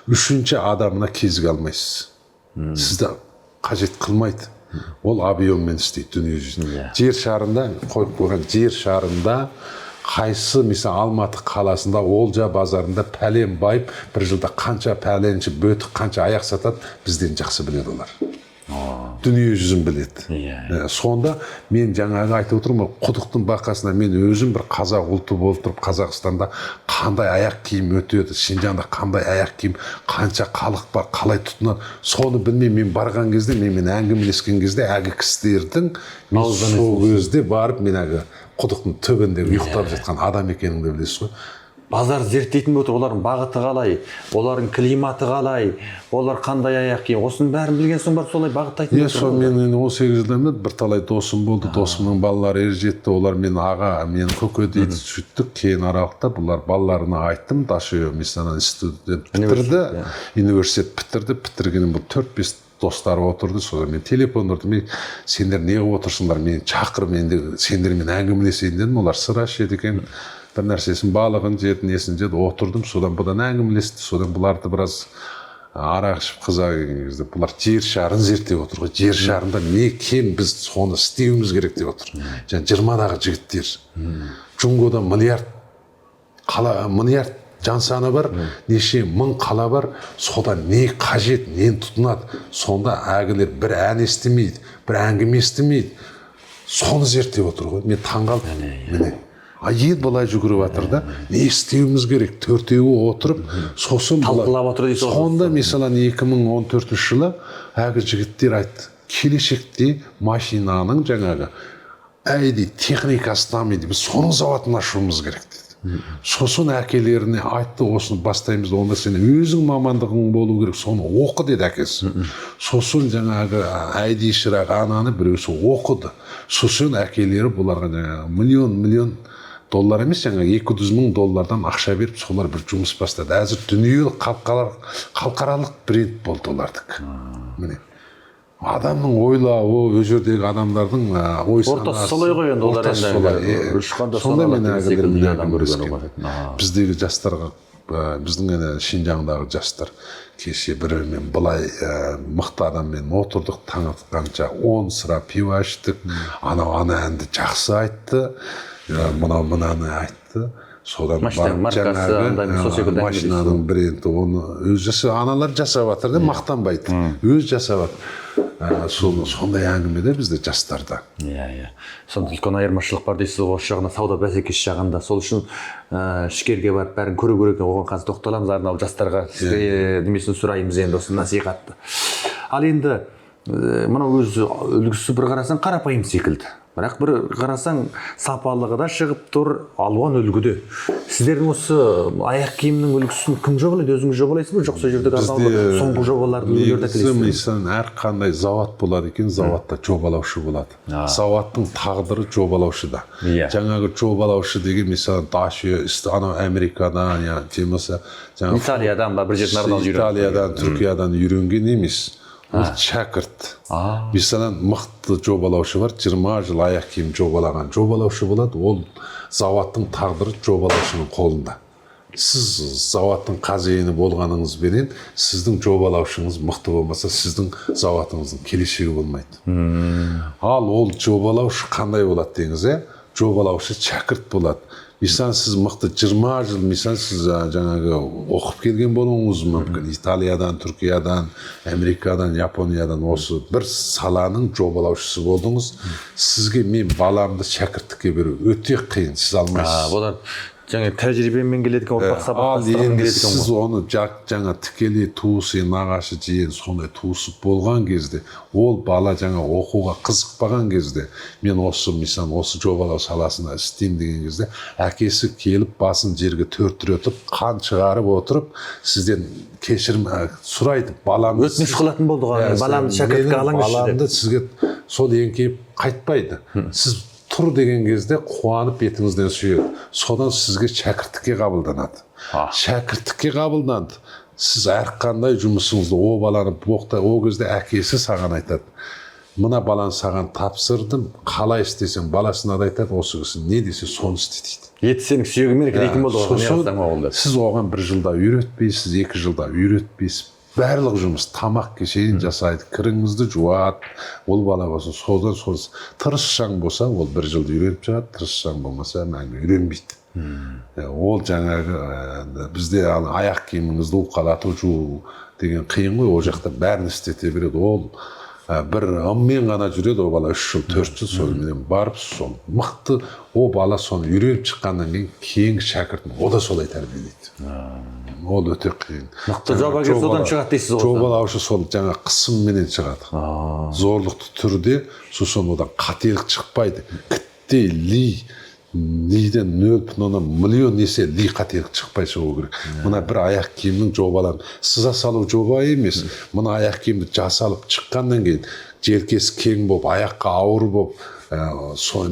үшінші адамына кезіге алмайсыз. Сізді қажет қылмайды. Ол объеммен істейді дүние жүзінде. Жер шарында қойып қойған, жер шарында қайсы, мысалы, Алматы қаласында Олжа базарында пәлен байып бір жылда қанша пәленші бөтік, қанша аяқ сатады, бізден жақсы біледі олар. Дүние жүзін біледі. Сонда мен жаңағы айтып отырмын ғой, құдықтың бақасына мен өзім бір қазақ ұлты болып тұрып, Қазақстанда қандай аяқ киім өтеді, Шинжаңда қандай аяқ киім, қанша халық бар, қалай тұтынады, соны білмей мен барған кезде, менімен әңгімелескен кезде әлгі кісілердің, мен сол кезде барып, мен әлгі құдықтың түбінде ұйықтап жатқан адам екеніңді білесіз ғой. Базар зерттейтін болып отыр, олардың бағыты қалай, олардың климаты қалай, олар қандай аяқ киім, осының бәрін білген соң барып солай бағыттайтын Иә, болып сол тұр ғой. мен енді 18 жылдан бері бірталай досым болды, досымның балалары ер жетті, олар мені аға, мені көке дейді, сөйттік. Кейін аралықта бұлар балаларына айттым, Дашио мысалы институт бітірді, университет бітірді, бітіргеннен бұл 4-5 достары отырды. Содан мен телефон ұрдым: мен, сендер не қылып отырсыңдар, мені шақыр, мен де сендермен әңгімелесейін дедім. Олар сыра ішеді екен, бір нәрсесін, балығын жеді, несін жеді, отырдым. Содан бұдан әңгімелесті. Содан бұларды біраз арақ ішіп қыза келген кезде, бұлар жер шарын зерттеп отыр ғой, жер шарында не кем, біз соны істеуіміз керек деп отыр. Жаңа 20-дағы жігіттер. Джунгода миллиард қала, миллиард жан саны бар, неше мың қала бар, сода не қажет, нені тұтынады, сонда әлгілер бір ән естімейді, бір әңгіме естімейді, соны зерттеп отыр ғой. Мен таңғалдым, міне, а ел былай жүгіріп жатыр да, не істеуіміз керек, төртеуі отырып, сосын Талқылап отыр дейсіз ғой. Сонда мысалы 2014 жылы әлгі жігіттер айтты: келешекте машинаның жаңағы әйди техникасы дамиды, біз соның зауытын ашуымыз керек деді. Сосын әкелеріне айтты: осыны бастаймыз, онда сен өзің мамандығың болу керек, соны оқы деді әкесі. Сосын жаңағы әйди шырақ ананы біреусі оқыды. Сосын әкелері бұларға жаңағы миллион миллион доллар емес, жаңағы 200 мың доллардан ақша беріп, солар бір жұмыс бастады. Әзір дүниелік халықаралық бренд болды олардікі. Міне, адамның ойлауы, ол жердегі адамдардың ой Ортасы солай ғой енді, олар ортасы енді солай, иә. Ұшқанда Сонда мен саналады деген әлгілермен секілді адам көрген әңгімелескен. олар. Біздегі жастарға, біздің ана Шинжаңдағы жастар, кеше біреумен былай мықты адаммен отырдық, таң атқанша 10 сыра пиво іштік, анау ана әнді жақсы айтты, мынау мынаны айтты. Содан Машинаның барып маркасы, жаңағы, андай сол секілді әңгіме. Машинаның бренді, оны өзі жаса, аналар жасап жатыр да, мақтанбайды, өзі жасап жатыр. Сондай әңгіме де бізде жастарда. Иә, иә. Сонда үлкен айырмашылық бар дейсіз ғой осы жағында, сауда бәсекесі жағында. Сол үшін ішкерге барып бәрін көру керек екен. Оған қазір тоқталамыз, арнаулы жастарға немесін сұраймыз енді осы насихатты. Ал енді мынау өзі үлгісі бір қарасаң қарапайым секілді. Бірақ бір қарасаң сапалығы да шығып тұр, алуан үлгіде. Сіздердің осы аяқ киімнің үлгісін кім жобалайды? Өзіңіз жобалайсыз ба? Жоқ, сол жердегі арнаулы соңғы жобаларды, үлгілерді негізі әкелесіз бе? Мысалы, әрқандай завод болады екен, заводта жобалаушы болады. Заводтың тағдыры жобалаушыда. Жаңағы жобалаушы деген, мысалы, Даши, анау Америкадан, я болмаса жаңағы Италиядан ба, бір жерден арналып үйреніп. Италиядан, Түркиядан үйренген емес. Ол шәкірт. Мысалы, мықты жобалаушы бар, 20 жыл аяқ киім жобалаған жобалаушы болады. Ол заводтың тағдыры жобалаушының қолында. Сіз заводтың хозяины болғаныңызбенен сіздің жобалаушыңыз мықты болмаса, сіздің заводыңыздың келешегі болмайды. Ал ол жобалаушы қандай болады деңіз, ә? Жобалаушы шәкірт болады. Мысалы, сіз мықты 20 жыл, мысалы, сіз жаңағы оқып келген болуыңыз мүмкін. Италиядан, Түркиядан, Америкадан, Япониядан осы бір саланың жобалаушысы болдыңыз. Сізге мен баламды шәкірттікке беру өте қиын, сіз алмайсыз. Олар Жаңа тәжірибемен келеді екен, ұрпақ Ал сабақтастығымен енді келеді екен сіз ғой. оны жаңа тікелей туысы, нағашы, жиен сондай туысы болған кезде, ол бала жаңа оқуға қызықпаған кезде, мен осы, мысалы, осы жобалау саласында істеймін деген кезде, әкесі келіп басын жерге төрт тіретіп, қан шығарып отырып, сізден кешірім сұрайды, баламды Өтініш қылатын болды ғой, Иә, баламды шәкіртке менің алыңызшы деп. Баламды сізге сол еңкейіп қайтпайды. Сіз тұр деген кезде қуанып бетіңізден сүйеді. Содан сізге шәкірттікке қабылданады. Шәкірттікке қабылданды. Сіз әрқандай жұмысыңызды о баланы боқта, о кезде әкесі саған айтады. Мына баланы саған тапсырдым, қалай істесең, баласына да айтады, осы кісі не десе соны істе дейді. Еті сенің сүйегің менікі дейтін болды ғой, не Сосын қылсаң ол деп. Сіз оған бір жылда үйретпейсіз, 2 жылда үйретпейсіз. Барлық жұмыс тамақ кешейін жасайды, кіріңізді жуады. Ол бала болсын, содан сол тырысшаң болса, ол бір жылда үйреніп шығады, тырысшаң болмаса, мәңгі үйренбейді. Ол жаңағы бізде ана аяқ киіміңізді уқалату, жуу деген қиын ғой, ол жақта бәрін істете береді. Ол бір ыммен ғана жүреді ол бала 3 жыл, 4 жыл, соныменен барып сол мықты о бала соны үйреніп шыққаннан кейін кейінгі шәкіртін о да солай тәрбиелейді. Ол өте қиын. Мықты Жаңа жобагер содан шығады дейсіз ғой. Жобалаушы сол жаңа қысымменен шығады. Зорлықты түрде, сосын одан қателік шықпайды. Кіттей ли лиден 0,1 миллион есе ли қателік шықпай шығу керек. Мына бір аяқ киімнің жобаларын сыза салу жоба емес. Мына аяқ киімді жасалып шыққаннан кейін желкесі кең болып, аяққа ауыр болып, сол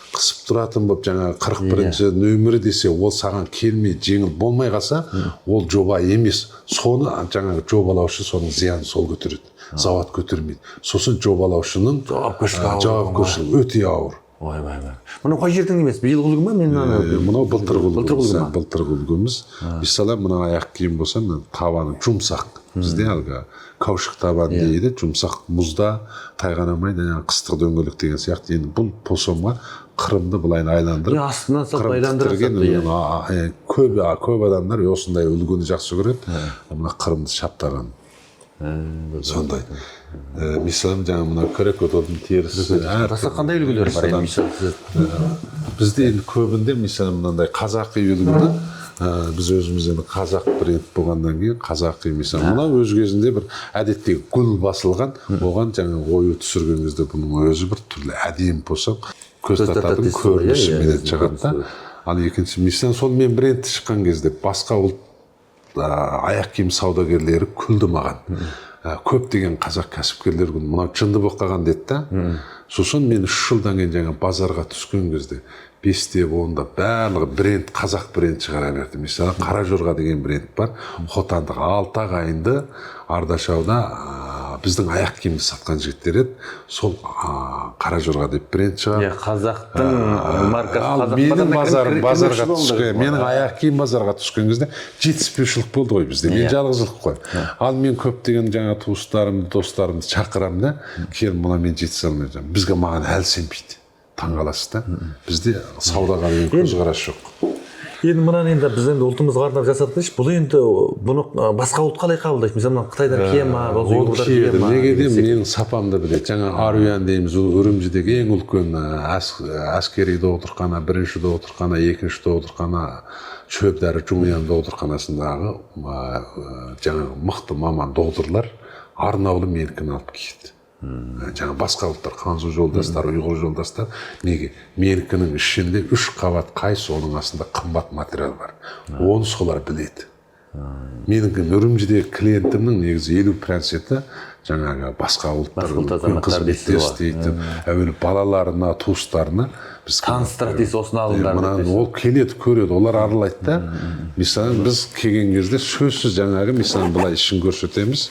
қысып тұратын болып, жаңағы 41-нөмірі десе, ол саған келмей, жеңіл болмай қалса, ол жоба емес. Соны жаңағы жобалаушы, соның зиянын сол көтереді, завод көтермейді. Сосын жобалаушының Жауапкершілігі ауыр. Жауапкершілігі өте ауыр. Ойбай, бай. Мынау қай жердің емес, биылғы үлгі ма? Мен мынаны Мынау былтырғы Былтырғы үлгіміз. үлгі ма? Былтырғы үлгіміз. Мысалы, мына аяқ киім болса, мына табаны жұмсақ. Бізде әлгі каушық табан дейді, жұмсақ, мұзда тайғанамайды, жаңағы қыстық дөңгелек деген сияқты. Енді бұл посомға қырымды былай айландырып, Иә, астынан салып қырым айландыра тіктірген, салыпты, иә. Көп адамдар осындай үлгіні жақсы көреді. Мына қырымды шаптаған. Сондай. Мысалы, жаңа мына крокодилдің терісі. Басқа қандай үлгілер бар енді, мысалы, сіз Бізде енді көбінде, мысалы, мынандай қазақи үлгіні, біз өзіміз енді қазақ бренд болғаннан кейін қазақи, мысалы, мынау өз кезінде бір әдеттегі гүл басылған, оған жаңа ою түсірген кезде бұның өзі бір түрлі әдемі болса, көз Көз тартады тартатын дейсіз ғой, иә, көрінісіменен иә, шығады да. Ал екінші, мысалы, сол мен брендті шыққан кезде басқа ұлт аяқ киім саудагерлері күлді маған. Көптеген қазақ кәсіпкерлер күлді, мынау жынды болып қалған деді да. Сосын мен 3 жылдан кейін жаңа базарға түскен кезде бестеп, ондап барлығы бренд, қазақ бренд шығара берді. Мысалы, Қара жорға деген бренд бар, хотандық алты ағайынды Ардашауда біздің аяқ киімді сатқан жігіттер еді. Сол Қара жорға деп бренд шығарды. Иә, қазақтың маркасы. Ал Қазақ менің базарына базарым базарға кірмекші болды. түскен, менің аяқ киім базарға түскен кезде жетіспеушілік болды ғой бізде, мен жалғыздық қой. Ал мен көптеген жаңа туыстарымды, достарымды шақырамын да, кел, мына мен жетісе алмай жатырмын бізге, маған әлі сенбейді, таңқаласыз да, бізде саудаға деген көзқарас жоқ. Енді мынаны енді біз енді ұлтымызға арнап жасадық дейікші. Бұл енді бұны басқа ұлт қалай қабылдайды? Мысалы, мына қытайдар кие ма, болса Ол ұйғырдар кие киеді ма неге деген деймін, секілді. Менің сапамды біледі. Жаңа Аруян дейміз, ол Үрімжідегі ең үлкен әскери докторхана, бірінші докторхана, екінші докторхана, шөп дәрі Жуңян докторханасындағы жаңағы мықты маман докторлар арнаулы менікін алып киеді. Жаңа басқа ұлттар, қанзу жолдастар, ұйғыр жолдастар, неге менікінің ішінде үш қабат қайыс, оның астында қымбат материал бар, оны солар біледі. Менің Үрімжідегі клиентімнің негізі 50%-і жаңағы басқа ұлттар, Басқа ұлт үлкен азаматтары дейсіз қызметтер ғой. істейтін. Әуелі балаларына, туыстарына біз Таныстырады дейсіз, осыны алыңдар деп мынаны дейсіз. Ол келеді, көреді, олар аралайды да. Мысалы, біз келген кезде сөзсіз жаңағы, мысалы, былай ішін көрсетеміз.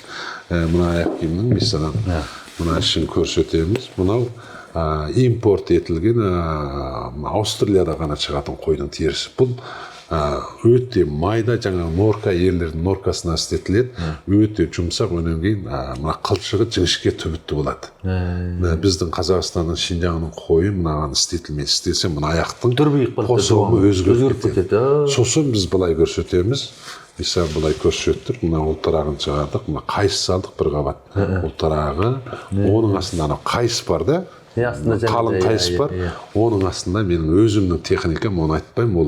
Мына аяқ киімнің, мысалы, мына ішін көрсетеміз. Мынау импорт етілген, мына Аустралияда ғана шығатын қойдың терісі. Бұл өте майда, жаңағы норка, ерлердің норкасына істетіледі, өте жұмсақ. Одан кейін мына қылшығы жіңішке, түбітті болады. Мына біздің Қазақстанның, Шинжаңның қойы мынаған істетілмейді. Істесе, мына аяқтың Дүрбиіп қалады, қосылымы өзгеріп өзгеріп кетеді. кетеді, а. Сосын біз былай көрсетеміз, мысалы, былай көрсеттік, мына ұлтарағын шығардық, мына қайыс салдық, бір қабат ұлтарағы, оның астында анау қайыс бар да. Қалың қайыс бар. Оның астында менің өзімнің техникам, оны айтпаймын, ол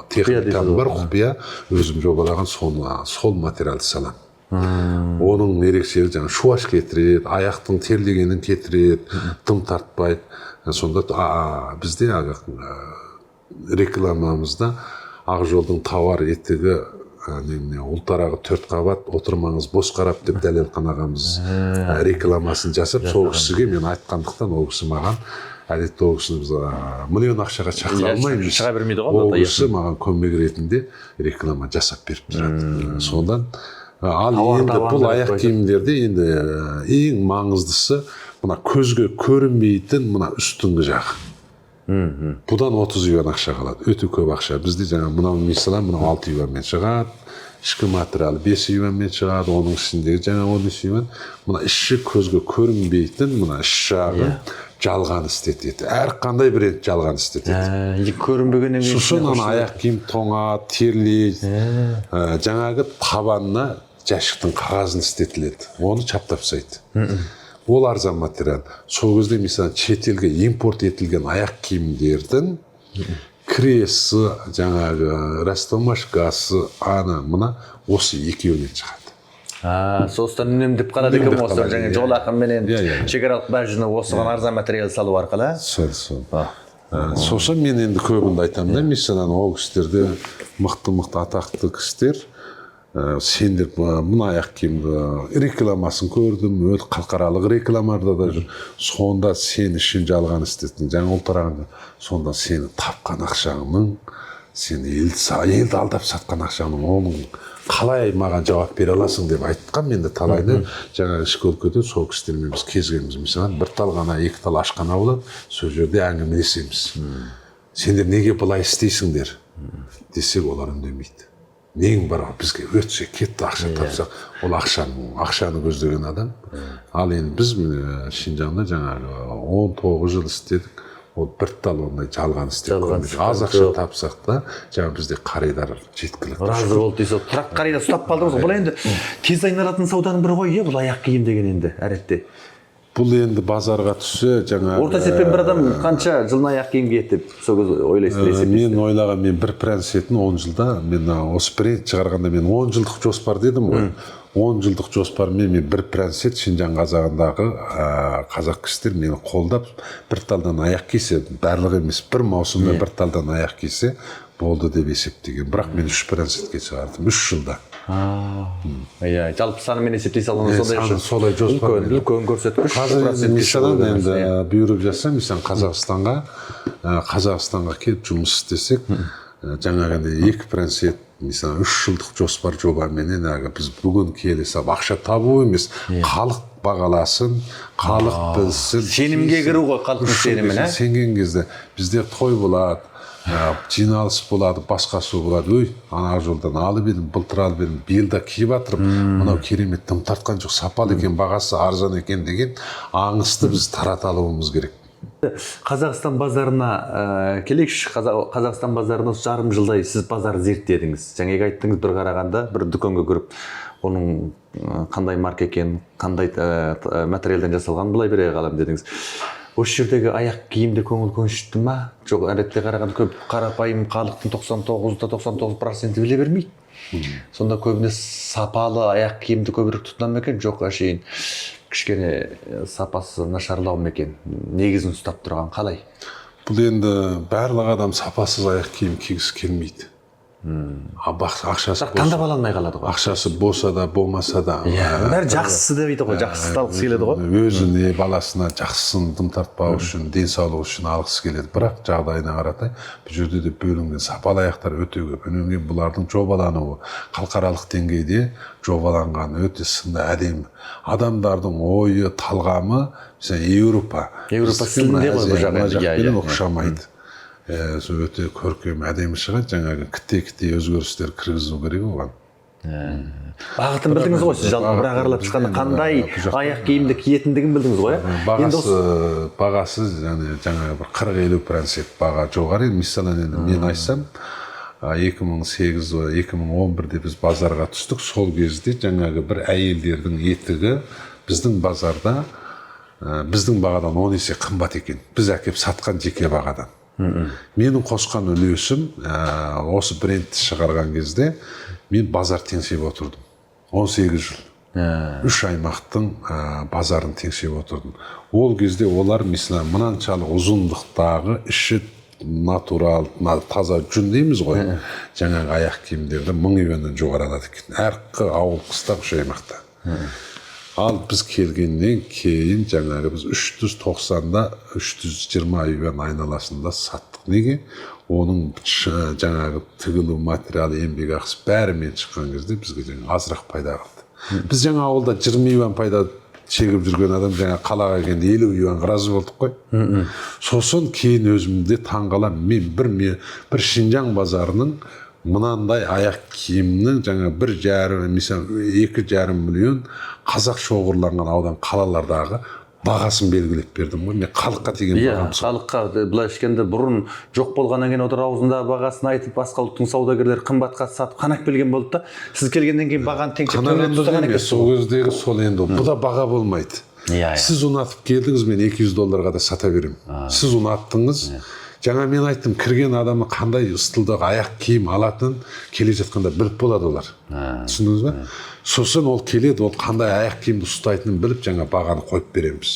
техникам бар, құпия, өзім жобалаған, соны сол материалды саламын. Оның ерекшелігі жаңағы шуаш кетіреді, аяқтың терлегенін кетіреді, дым тартпайды. Сонда бізде рекламамызда Ақ жолдың тауар етігі, немене, ұлтарағы 4 қабат, отырмаңыз бос қарап деп Дәлелхан ағамыз рекламасын жасап, сол кісіге мен айтқандықтан, ол кісі маған әдетте, ол кісіні біз миллион ақшаға шақыра алмаймыз. Шыға бермейді ғой. Ол кісі маған көмек ретінде реклама жасап беріп тұрады. Сондан ал енді бұл аяқ киімдерде енді ең маңыздысы мына көзге көрінбейтін мына үстіңгі жағы. Бұдан 30 юан ақша қалады, өте көп ақша. Бізде жаңа мынау мысалы, мынау 6 юанмен шығады, ішкі материалы 5 юанмен шығады, оның ішіндегі жаңа 13 юан. Мына іші көзге көрінбейтін мына іш жағы жалған істетеді. Әр қандай бренд жалған істетеді. Көрінбегеннен кейін сосын ана аяқ киім тоңады, терлейді. Жаңағы табанына жәшіктің қағазын істетіледі, оны чаптап тастайды. Ол арзан материал. Сол кезде мысалы шетелге импорт етілген аяқ киімдердің кресі, жаңағы растомашкасы, ана мына осы екеуінен шығады. Сосын үнемдеп қалады екен осы жаңа жол ақыменен шекаралық бажыны осыған арзан материал салу арқылы. Сол. Сосын мен енді көбінде айтамын да, мысалы ол кісілерде мықты-мықты атақты кісілер, сендер мына аяқ киімді рекламасын көрдім, өте халықаралық рекламаларда да жүр. Сонда сен үшін жалған істеттің, жаңа ұлтарағыңды, сонда сені тапқан ақшаңның, сен елді алдап сатқан ақшаңның, оның қалай маған жауап бере аласың деп айтқан. Мен де талайны жаңа ішкі өлкеде сол кісілермен біз кезгенбіз. Мысалы бір тал ғана, екі тал ашқана болады, сол жерде әңгімелесеміз. Сендер неге былай істейсіңдер десек, олар үндемейді. Нең бар, бізге өтсе кетті, ақша тапсақ, ол ақшаны көздеген адам. Ал енді біз Шинжаңда жаңағы 19 жыл істедік, ол бір тал ондай жалған істеп көрмедік. Аз ақша тапсақ та, жаңа бізде қаридар жеткілікті. Разы болды дейсіз, тұрақ қаридар ұстап қалдыңыз. Бұл енді тез айналатын сауданың бірі ғой, бұл аяқ киім деген енді әдетте. Бұл енді базарға түссе, жаңағы орта есеппен бір адам қанша жылына аяқ киім киеді деп сол кезде ойлайсыз? Мен ойлаған, мен бір процентін 10 жылда, мен осы бренд шығарғанда мен 10 жылдық жоспар дедім ғой. 10 жылдық жоспармен мен 1% Шинжаң қазағындағы қазақ кісілер мені қолдап, бір талдан аяқ кисе, барлығы емес, бір маусымда бір талдан аяқ кисе болды деп есептеген. Бірақ мен 3%-ке шығардым 3 жылда. Иә, жалпы санымен есептей салғанда сондай солай жоспар үлкен көрсеткіш. Қазір мысалы енді бұйырып жатса, мысалы Қазақстанға келіп жұмыс істесек, жаңағындай 2%, мысалы 3 жылдық жоспар жобаменен біз бүгін келе салып ақша табу емес, халық бағаласын, халық білсін. Сенімге кіру ғой, халықтың сеніміне. Сенген кезде бізде той болады, жиналыс болады, басқасы болады. Өй, ана жолдан алып едім, былтыр алып едім, биыл да киіп жатырмын, мынау керемет, дым тартқан жоқ, сапалы екен, бағасы арзан екен деген аңысты біз тарата алуымыз керек. Қазақстан базарына келейікші. Қазақстан базарына жарым жылдай сіз базар зерттедіңіз. Жаңағы айттыңыз, бір қарағанда бір дүкенге кіріп, оның қандай марка екенін, қандай материалдан жасалғанын былай бере қалам дедіңіз. Осы жердегі аяқ киімде көңіл көншітті ма? Жоқ, әдетте қарағанда көп қарапайым халықтың 99,99% біле бермейді. Сонда көбіне сапалы аяқ киімді көбірек тұтына ма екен? Жоқ, әшейін кішкене сапасы нашарлау ма екен? Негізін ұстап тұрған қалай? Бұл енді барлық адам сапасыз аяқ киім кигісі келмейді. Ақшасы таңдап ала алмай қалады ғой. Ақшасы болса да, болмаса да. Бәрі жақсысы деп дейді ғой, жақсысы алғысы келеді ғой. Өзіне, баласына жақсысын дым тартпау үшін, денсаулығы үшін алғысы келеді. Бірақ жағдайына қаратай, бұл жерде де бөлінген сапалы аяқтар өте көп. Өнген бұлардың жобалануы халықаралық деңгейде жобаланған өте сынды әдемі. Адамдардың ойы, талғамы, мысалы Еуропа. Еуропа стилінде ғой бұл жақ енді. Ұқсамайды. Өте көркем, әдемі шығады. Жаңағы кіте-кіте өзгерістер кіргізу керек оған. Бағытын білдіңіз ғой сіз, жалпы бірақ аралап шыққанда қандай аяқ киімді киетіндігін білдіңіз ғой, ә? Бағасы жаңағы бір 40-50% баға жоғары. Мысалы енді мен айтсам, 2008-2011-де біз базарға түстік. Сол кезде жаңағы бір әйелдердің етігі біздің базарда Біздің бағадан 10 есе қымбат екен. Біз әкеп сатқан жеке бағадан. Менің қосқан үлесім, осы брендті шығарған кезде мен базар теңсеп отырдым. 18 жыл. 3 аймақтың базарын теңсеп отырдым. Ол кезде олар, мысалы, мынаншалық ұзындықтағы іші натурал, таза жүн дейміз ғой, жаңағы аяқ киімдерді 1000 юаннан жоғары алады екен. Әр ауыл қыстақ 3 аймақта. Ал біз келгеннен кейін жаңағы біз 390-да 320 юан айналасында саттық. Неге? Оның жаңағы тігілу материалы, еңбек ақысы бәрімен шыққан кезде бізге жаңа азырақ пайда қалды. Біз жаңа ауылда 20 юан пайда шегіп жүрген адам жаңа қалаға келгенде 50 юанға разы болдық қой. Сосын кейін өзімде таңғаламын, мен бір Шинжаң базарының мынандай аяқ киімнің жаңа 1,5, мысалы, 2,5 миллион қазақ шоғырланған аудан қалалардағы бағасын белгілеп бердім ғой. Мен халыққа деген бағам сол. Халыққа былай ішкенде бұрын жоқ болғаннан кейін олар аузында бағасын айтып, басқа ұлттың саудагерлері қымбатқа сатып қанақ берген болды да. Сіз келгеннен кейін бағаны теңсеп Қанағандық ұстаған емес, екенсіз. сол кездегі сол енді бұл да баға болмайды. Иә. Сіз ұнатып келдіңіз, мен 200 долларға да сата беремін. Сіз ұнаттыңыз. Жаңа мен айттым, кірген адамның қандай стилдағы аяқ киім алатынын келе жатқанда біліп болады олар. Түсіндіңіз ба? Сосын ол келеді, ол қандай аяқ киімді ұстайтынын біліп, жаңа бағаны қойып береміз.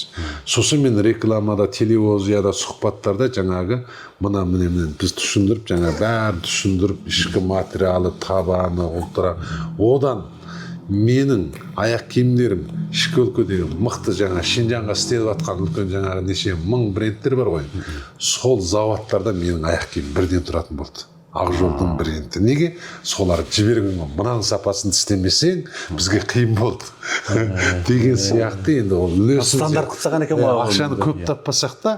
Сосын мен рекламада, телевизияда, сұхбаттарда жаңағы мына міне міне біз түсіндіріп, жаңа бәрін түсіндіріп, ішкі материалы, табаны, ультра. Одан менің аяқ киімдерім ішкі өлкедегі мықты жаңа Шинжаңға істеліп жатқан үлкен жаңағы неше мың брендтер бар ғой. Сол заводтарда менің аяқ киімім бірден тұратын болды. Ақжолдың бренді. Неге? Солар жіберген ғой. Мынаның сапасын істемесең, бізге қиын болды деген сияқты енді ол үлесін Стандарт қылып тастаған екен ғой. Ақшаны көп таппасақ та,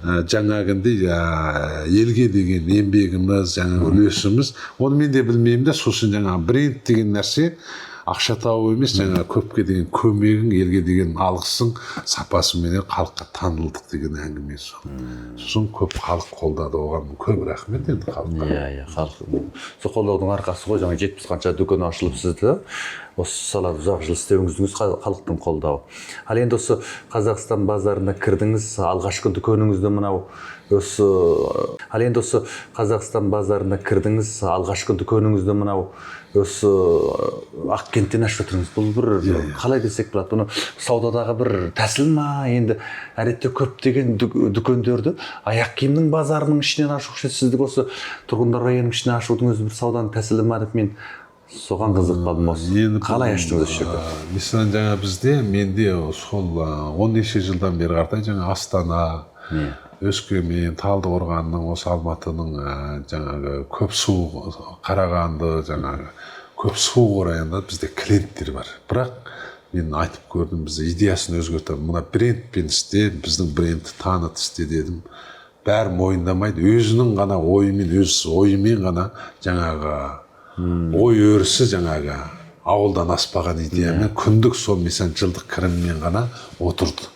жаңағындай елге деген еңбегіміз, жаңағы үлесіміз, оны мен де білмеймін да. Сосын жаңағы бренд деген нәрсе ақша табу емес, жаңағы көпке деген көмегің, елге деген алғысың, сапасыменен халыққа танылдық деген әңгіме сол. Сосын көп халық қолдады, оған көп рахмет енді халыққа. Иә, халық сол қолдаудың арқасы ғой, жаңа 70 қанша дүкен ашылып, сізді осы салада ұзақ жыл істеуіңіздің өзі халықтың қолдауы. Ал енді осы Қазақстан базарына кірдіңіз, алғашқы дүкеніңізді мынау осы, ал енді осы Қазақстан базарына кірдіңіз, алғашқы дүкеніңізді мынау осы Ақкенттен ашып жатырсыз. Бұл бір қалай десек болады, бұны саудадағы бір тәсіл ма? Енді әдетте көптеген дүкендерді аяқ киімнің базарының ішінен ашу үшін сіздік осы тұрғындар районының ішінен ашудың өзі бір сауданың тәсілі ма деп мен соған қызығып қалдым осы. Енді Қалай аштыңыз осы жерде? Мысалы, жаңа бізде, менде сол 10 неше жылдан бері қаратай жаңа Астана, Өскемен, Талдықорғанның, осы Алматының, жаңағы көп су, Қарағанды, жаңағы көп су районда бізде клиенттер бар. Бірақ мен айтып көрдім, біз идеясын өзгертіп, мына брендпен істе, біздің брендті таныт, істе дедім. Бәрі мойындамайды, өзінің ғана ойымен, өз ойымен ғана жаңағы ой өрісі жаңағы ауылдан аспаған идеямен күндік сол мысалы жылдық кіріммен ғана отырды.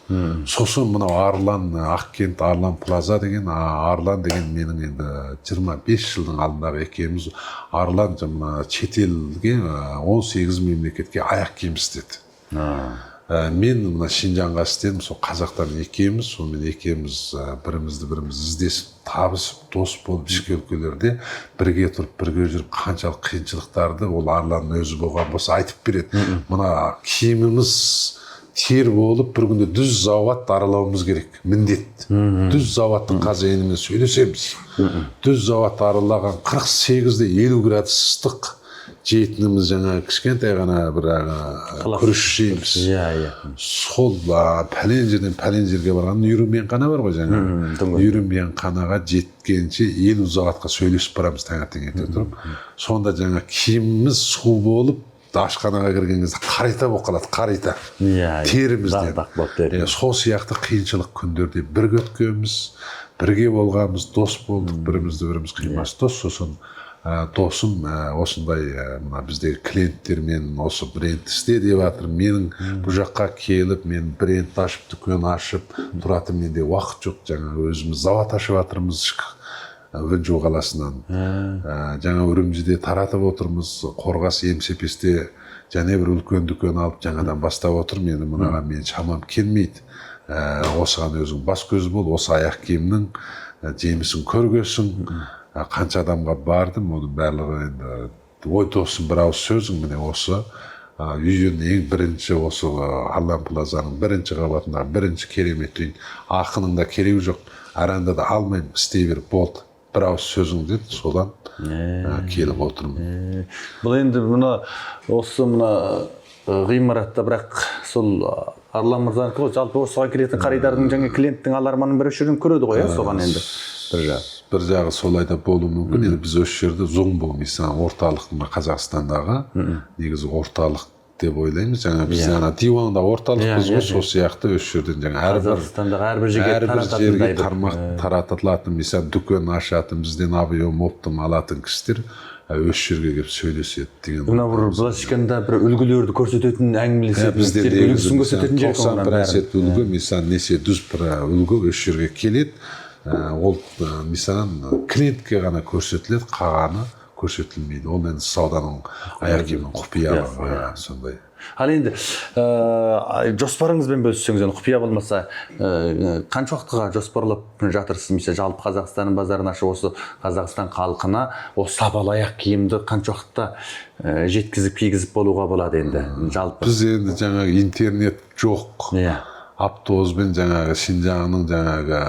Сосын мынау Арлан, Ақкент Арлан Плаза деген, Арлан деген менің енді 25 жылдың алдындағы екеуміз Арлан мына шетелге 18 мемлекетке аяқ киім істеді. Мен мына Шинжаңға істедім, сол қазақтан екеуміз, сонымен екеуміз бірімізді біріміз іздесіп, табысып, дос болып, ішкі өлкелерде бірге тұрып, бірге жүріп, қаншалық қиыншылықтарды ол Арланның өзі болған болса айтып береді. Мына киіміміз тер болып, бір күнде 100 завод аралауымыз керек, міндет. 100 заводтың хозяинымен сөйлесеміз. 100 завод аралаған 48-де 50 градус ыстық, жейтініміз жаңа кішкентай ғана бір күріш жейміз. Иә, иә. Сол пәлен жерден пәлен жерге барған үйірмеңхана бар ғой жаңа. Үйірмеңханаға жеткенше 50 сағатқа сөйлесіп барамыз таңертең ерте тұрып. Сонда жаңа киіміміз су болып, ашханаға кірген кезде қарита болып қалады, қарита. Иә. Терімізден. Дақ-дақ болып тер. Сол сияқты қиыншылық күндерде бірге өткенбіз, бірге болғанбыз, дос болдық, бірімізді біріміз қимас дос. Сосын досым осындай мына біздегі клиенттермен осы бренд істе деп жатыр. Менің бұл жаққа келіп, мен бренд ашып, дүкен ашып тұратын менде уақыт жоқ. Жаңа өзіміз завод ашып жатырмыз Вэньчжоу қаласынан. Жаңа Үрімжіде таратып отырмыз. Қорғас Емсепесте және бір үлкен дүкен алып жаңадан бастап отырмын. Енді мынаған мен шамам келмейді. Осыған өзің бас көз бол, осы аяқ киімнің жемісін көргесің. Қанша адамға бардым, оның барлығы енді ой досым, бір ауыз сөзің міне осы үйдің ең бірінші осы Арлан Плазаның бірінші қабатындағы бірінші керемет үй, ақының да керегі жоқ, аренда да алмаймын, істей бер, болды, бір ауыз сөзің деді, содан келіп отырмын. Бұл енді мына осы мына ғимаратта, бірақ сол Арлан мырзанікі ғой, жалпы осыған келетін қаридардың және клиенттің аларманның бірі осы жерден көреді ғой, иә, соған енді бір жағы. Бір жағы солай да болуы мүмкін. Енді біз осы жерде зомбо, мысалы, орталық, мына Қазақстандағы негізі орталық деп ойлаймыз. Жаңа біз ана диванда орталықпыз ғой, сол сияқты осы жерден жаңа әрбір Қазақстандағы әрбір жерге әрбір жерге тарататындай бір тармақ таратылатын, мысалы, дүкен ашатын, бізден объем оптом алатын кісілер осы жерге келіп сөйлеседі деген. Мына бір былайша айтқанда бір үлгілерді көрсететін, әңгімелесетін, бізде үлгісін көрсететін жер. 90 процент үлгі, мысалы, несе 100 үлгі осы жерге келеді. Ол, мысалы, клиентке ғана көрсетіледі, қалғаны көрсетілмейді. Ол енді сауданың, аяқ киімнің құпиялығы сондай. Ал енді жоспарыңызбен бөліссеңіз, енді құпия болмаса, қанша уақытқа жоспарлап жатырсыз, мысалы, жалпы Қазақстанның базарын ашып, осы Қазақстан халқына осы сапалы аяқ киімді қанша уақытта жеткізіп, кигізіп болуға болады енді жалпы? Біз енді жаңағы интернет жоқ, автобуспен жаңағы Шинжаңның жаңағы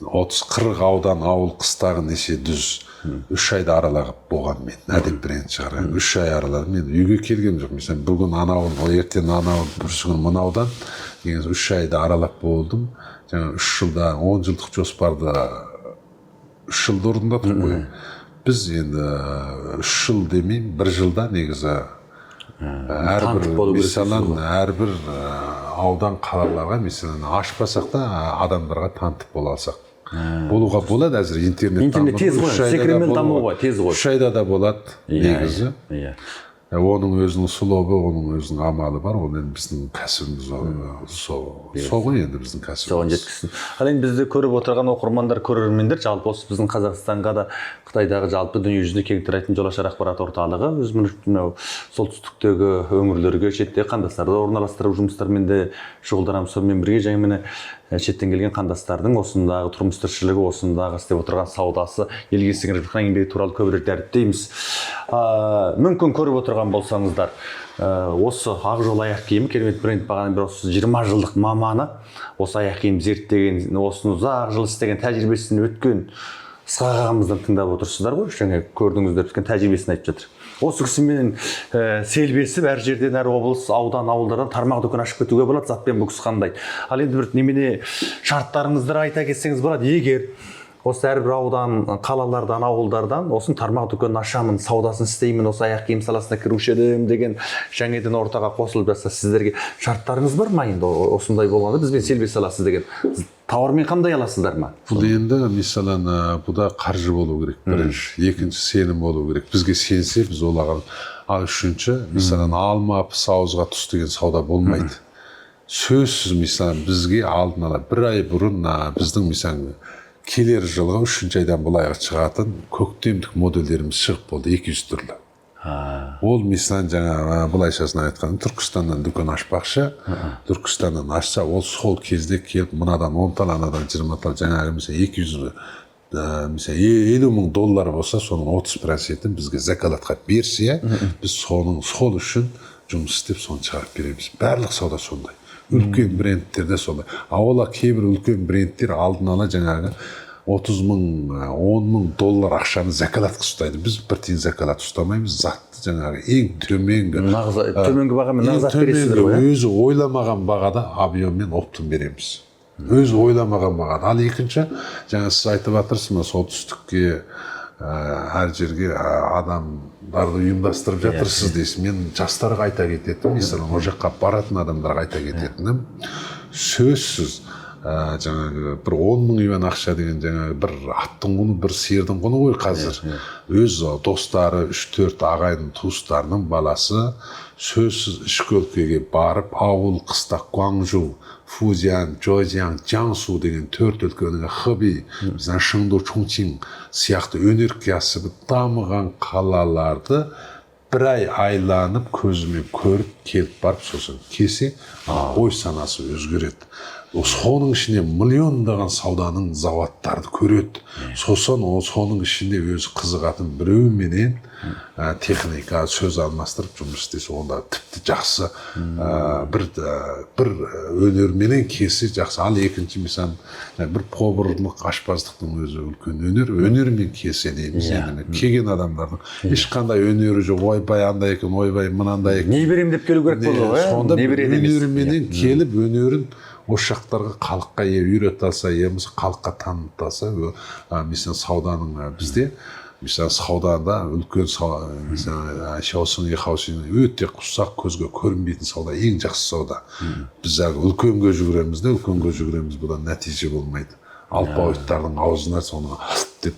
30-40 аудан, ауыл, қыстағы неше дүз 3 айда аралап болған. Мен Әдеп бренд шығарған 3 ай араладым. Мен үйге келгем жоқ, мысалы, бүгін анауын, ертең анауын, бүрсігүні мынаудан деген, 3 айда аралап болдым. Жаңа 3 жылда 10 жылдық жоспарды 3 жылда орындадық қой біз. Енді 3 жыл демеймін, 1 жылда негізі әрбір Танытып болу керек. Мысалы, әрбір аудан, қалаларға, мысалы, ашпасақ та, адамдарға танытып бола алсақ, болуға болады. Әзір интернет Интернет дамыды, тез ғой, 3 айда да секіремелі даму болуға- ғой, тез ғой. 3 айда да болады негізі. Оның өзінің сұлобы, оның өзінің амалы бар. Ол енді біздің кәсібіміз, сол сол ғой енді біздің кәсібіміз. Соған жеткізсін. Ал енді бізді көріп отырған оқырмандар, көрермендер, жалпы осы біздің Қазақстанға да, Қытайдағы, жалпы дүниежүзіне кең тарайтын Жолашар ақпарат орталығы өз мынау солтүстіктегі өңірлерге шеттегі қандастарды орналастыру жұмыстарымен де шұғылданамыз. Сонымен бірге және міне шеттен келген қандастардың осындағы тұрмыс тіршілігі, осындағы істеп отырған саудасы, елге сіңіріп жатқан еңбегі туралы көбірек дәріптейміз. Мүмкін көріп отырған болсаңыздар, осы Ақ жол аяқ киімі керемет бренд, бағана бір осы 20 жылдық маманы, осы аяқ киім зерттеген, осыны ұзақ жыл істеген, тәжірибесін өткен Ысқақ ағамыздан тыңдап отырсыздар ғой, жаңа көрдіңіздер, өткен тәжірибесін айтып жатыр. Осы кісімен селбесіп әр жерден, әр облыс, аудан, ауылдардан тармақ дүкен ашып кетуге болады затпен бұл кісі қандай. Ал енді бір немене шарттарыңызды айта кетсеңіз болады. Егер осы әрбір аудан, қалалардан, ауылдардан осыны тармақ дүкенін ашамын, саудасын істеймін, осы аяқ киім саласына кіруші едім деген жаңадан ортаға қосылып жатса, сіздерге шарттарыңыз бар ма енді? Осындай болғанда бізбен селбесе аласыз деген, тауармен қамдай аласыздар ма? Бұл енді, мысалы, бұда қаржы болу керек бірінші, екінші сенім болу керек. Бізге сенсе, біз оларға. Ал үшінші, мысалы, алма пыс ауызға түс деген сауда болмайды сөзсіз. Мысалы, бізге алдын ала бір ай бұрын біздің, мысалы, келер жылғы үшінші айдан былайға шығатын көктемдік модельдеріміз шығып болды, 200 түрлі. Ол, мысалы, жаңағы былайшасын айтқанда, Түркістаннан дүкен ашпақшы, Түркістаннан ашса, ол сол кезде келіп мынадан 10 тал, анадан 20 тал, жаңағы, мысалы, 200, мысалы, 50 000 доллар болса, соның 30 процентін бізге закалатқа берсе, біз соның сол үшін жұмыс істеп, соны шығарып береміз. Барлық сауда сондай, үлкен брендтерде солай. А олар, кейбір үлкен брендтер алдын ала жаңағы 30 000, 10 000 доллар ақшаны закалатқа ұстайды. Біз бір тиын закалат ұстамаймыз. Затты жаңағы ең төменгі Нағыз төменгі бағамен ең нағыз зат бересіздер төменгі ғой, иә? Өзі ойламаған бағада объеммен оптом береміз, өзі ойламаған бағада. Ал екінші, жаңа сіз айтып жатырсыз, мына солтүстікке, әр жерге адамдарды ұйымдастырып жатырсыз дейсіз. Мен жастарға айта кететінім, мысалы, ол жаққа баратын адамдарға айта кететінім, сөзсіз жаңағы бір 10 000 юан ақша деген жаңағы бір аттың құны, бір сиырдың құны ғой қазір. Өз достары, үш төрт ағайын туыстарының баласы сөзсіз ішкі өлкеге барып, ауыл, қыстақ, Гуаңжоу, Фузян, Жозян, Джансу деген төрт өлкенің, Хыби, мысалы, Шыңду, Чунчин сияқты өнеркәсібі дамыған қалаларды бір ай айланып, көзімен көріп келіп, барып, сосын келсе, ой санасы өзгереді. Соның ішінде миллиондаған сауданың заводтарды көреді. Сосын ол соның ішінде өзі қызығатын біреуменен техника сөз алмастырып жұмыс істесе, онда тіпті жақсы, бір бір өнерменен келсе жақсы. Ал екінші, мысалы, бір поварлық, ашпаздықтың өзі үлкен өнер, өнермен келсе дейміз. Енді келген адамдардың ешқандай өнері жоқ, ойбай андай екен, ойбай мынандай екен, не беремін деп келу керек болды ғой, сонда не береді емес. Өнеріменен келіп, өнерін осы жақтарға, халыққа үйрете алса, я болмаса халыққа таныта алса, мысалы, сауданың, бізде, мысалы, саудада үлкен, мысалы, өте ұсақ, көзге көрінбейтін сауда ең жақсы сауда. Біз әлгі үлкенге жүгіреміз де, үлкенге жүгіреміз, бұдан нәтиже болмайды. Алпауыттардың аузына соны деп,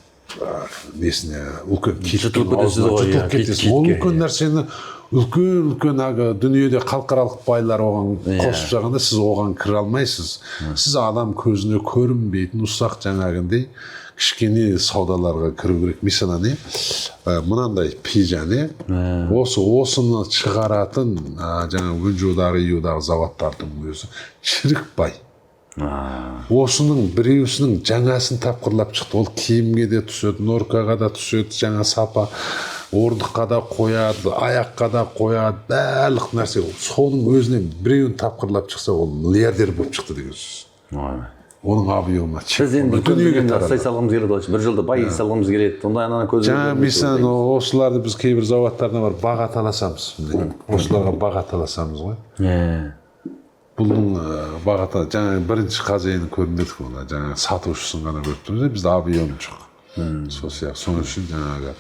несіне, үлкен жұтылып кетесіз ғой, жұтылып кетесіз. Ол үлкен нәрсені, үлкен үлкен әлгі дүниеде халықаралық байлар оған қосып жағанда, сіз оған кіре алмайсыз. Сіз адам көзіне көрінбейтін ұсақ, жаңағындай кішкене саудаларға кіру керек. Мысалы, не, мынандай пижане, осыны шығаратын жаңа Гуанчжоудағы, Иудағы заводтардың өзі шірік бай. Осының біреусінің жаңасын тапқырлап шықты. Ол киімге де түседі, норкаға да түседі, жаңа сапа орындыққа да қояды, аяққа да қояды, барлық нәрсе. Соның өзінен біреуін тапқырлап шықса, ол миллиардер болып шықты деген сөз. Оның объемы Біз енді дүниеге тарады. Салғымыз келеді ғой, бір жылда бай салғымыз келеді. Онда ананы көз жаңа мен осыларды, біз кейбір заводтарына барып баға таласамыз. Осыларға баға таласамыз ғой. Бұның баға, жаңа бірінші хозяинын көрмедік, оны жаңа сатушысын ғана көріп тұрмыз, бізде объем жоқ. Сол сияқты, сол үшін жаңағы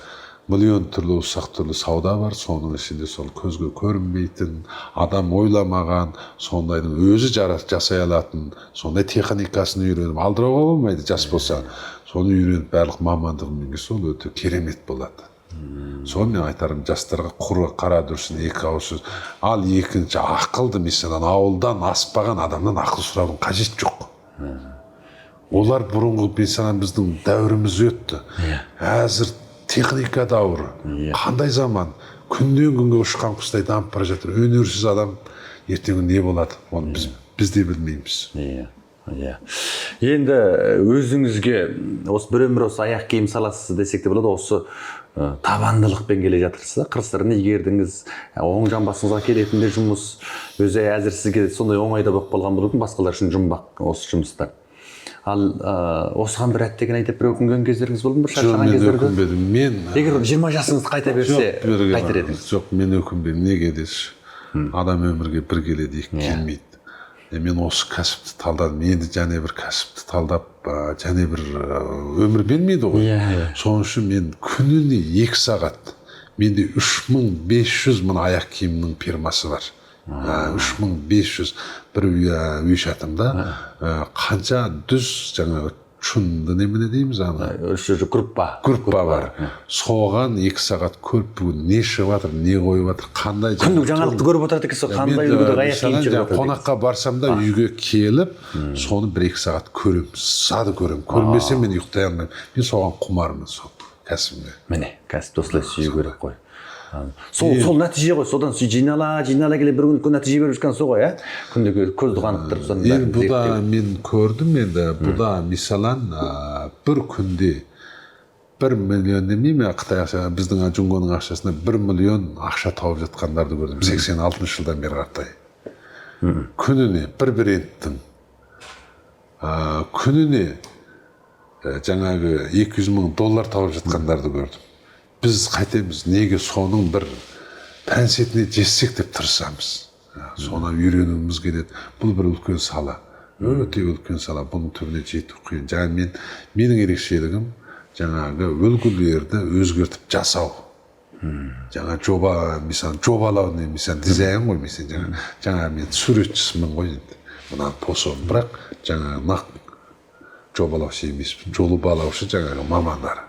миллион түрлі ұсақ түрлі сауда бар, соның ішінде сол көзге көрінбейтін, адам ойламаған, сондайдың өзі жасай алатын, сондай техникасын үйреніп, алдырауға болмайды жас болса, соны үйреніп, барлық мамандығын меңгерсе, ол өте керемет болады. Соны мен айтарым жастарға, құры қара дүрсін, екі ауыз сөз. Ал екінші ақылды, мысалы, ауылдан аспаған адамнан ақыл сұраудың қажеті жоқ. Олар бұрынғы, мысалы, біздің дәуіріміз өтті. Әзір техника дәуірі. Қандай заман? Күннен күнге ұшқан құстай дамып бара жатыр. Өнерсіз адам ертеңгі не болады? Оны біз де білмейміз. Иә. Енді өзіңізге осы бір өмір осы аяқ киім саласыз десек те болады, осы табандылықпен келе жатырсыз да, қыр-сырын игердіңіз, оң жамбасыңызға келетін де жұмыс, өзі әзір сізге сондай оңай да болып қалған болуы мүмкін, басқалар үшін жұмбақ осы жұмыстар. Ал осыған бір әттеген ай деп бір өкінген кездеріңіз болды ма, бір шаршаған кездерде? Өкінбедім. Мен егер 20 жасыңызды қайта берсе, қайтер едіңіз? Жоқ, мен өкінбеймін. Неге десіз? Адам өмірге бір келеді, екі келмейді. Мен осы кәсіпті талдадым, енді және бір кәсіпті талдап, және бір өмір бермейді ғой. Сол үшін мен күніне 2 сағат, менде 3500 мың аяқ киімнің фирмасы бар. 3500 бір үй шатымда қанша дүз жаңағы чунды немене дейміз аны? Группа. Группа бар. Соған 2 сағат көріп, бүгін не шығып жатыр, не қойып жатыр, қандай күндік жаңалықты көріп отырады екенсіз, қандай үлгіде аяқ киім шығып жатыр. Қонаққа барсам да үйге келіп, соны 1-2 сағат көремін, сады көремін. Көрмесем мен ұйықтай алмаймын. Мен соған құмармын, сол кәсібіме. Міне, кәсіпті осылай сүю керек қой. Сол нәтиже ғой, содан жинала келе бір күн үлкен нәтиже беріп жатқан сол ғой, ә? Күнде көзді қанықтырып соның бәрін Енді бұда мен көрдім, енді бұда мисалан бір күнде 1 миллион демеймін, Қытай ақша, біздің Джунгоның ақшасына 1 миллион ақша тауып жатқандарды көрдім. 86 жылдан бері қаратай. Күніне бір брендтің, күніне жаңағы 200 мың доллар тауып жатқандарды көрдім. Біз қайтеміз, неге соның бір пәнсетіне жетсек деп тырысамыз. Соны үйренуіміз келеді. Бұл бір үлкен сала, өте үлкен сала. Бұның түбіне жету қиын. Жаңа менің ерекшелігім жаңағы үлгілерді өзгертіп жасау. Жаңа жоба, мысалы, жобалау, мысалы, дизайн ғой, мысалы, жаңа мен суретшісімін ғой енді. Мына посом, бірақ жаңа нақ жобалаушы емеспін, жобалаушы жаңағы мамандар.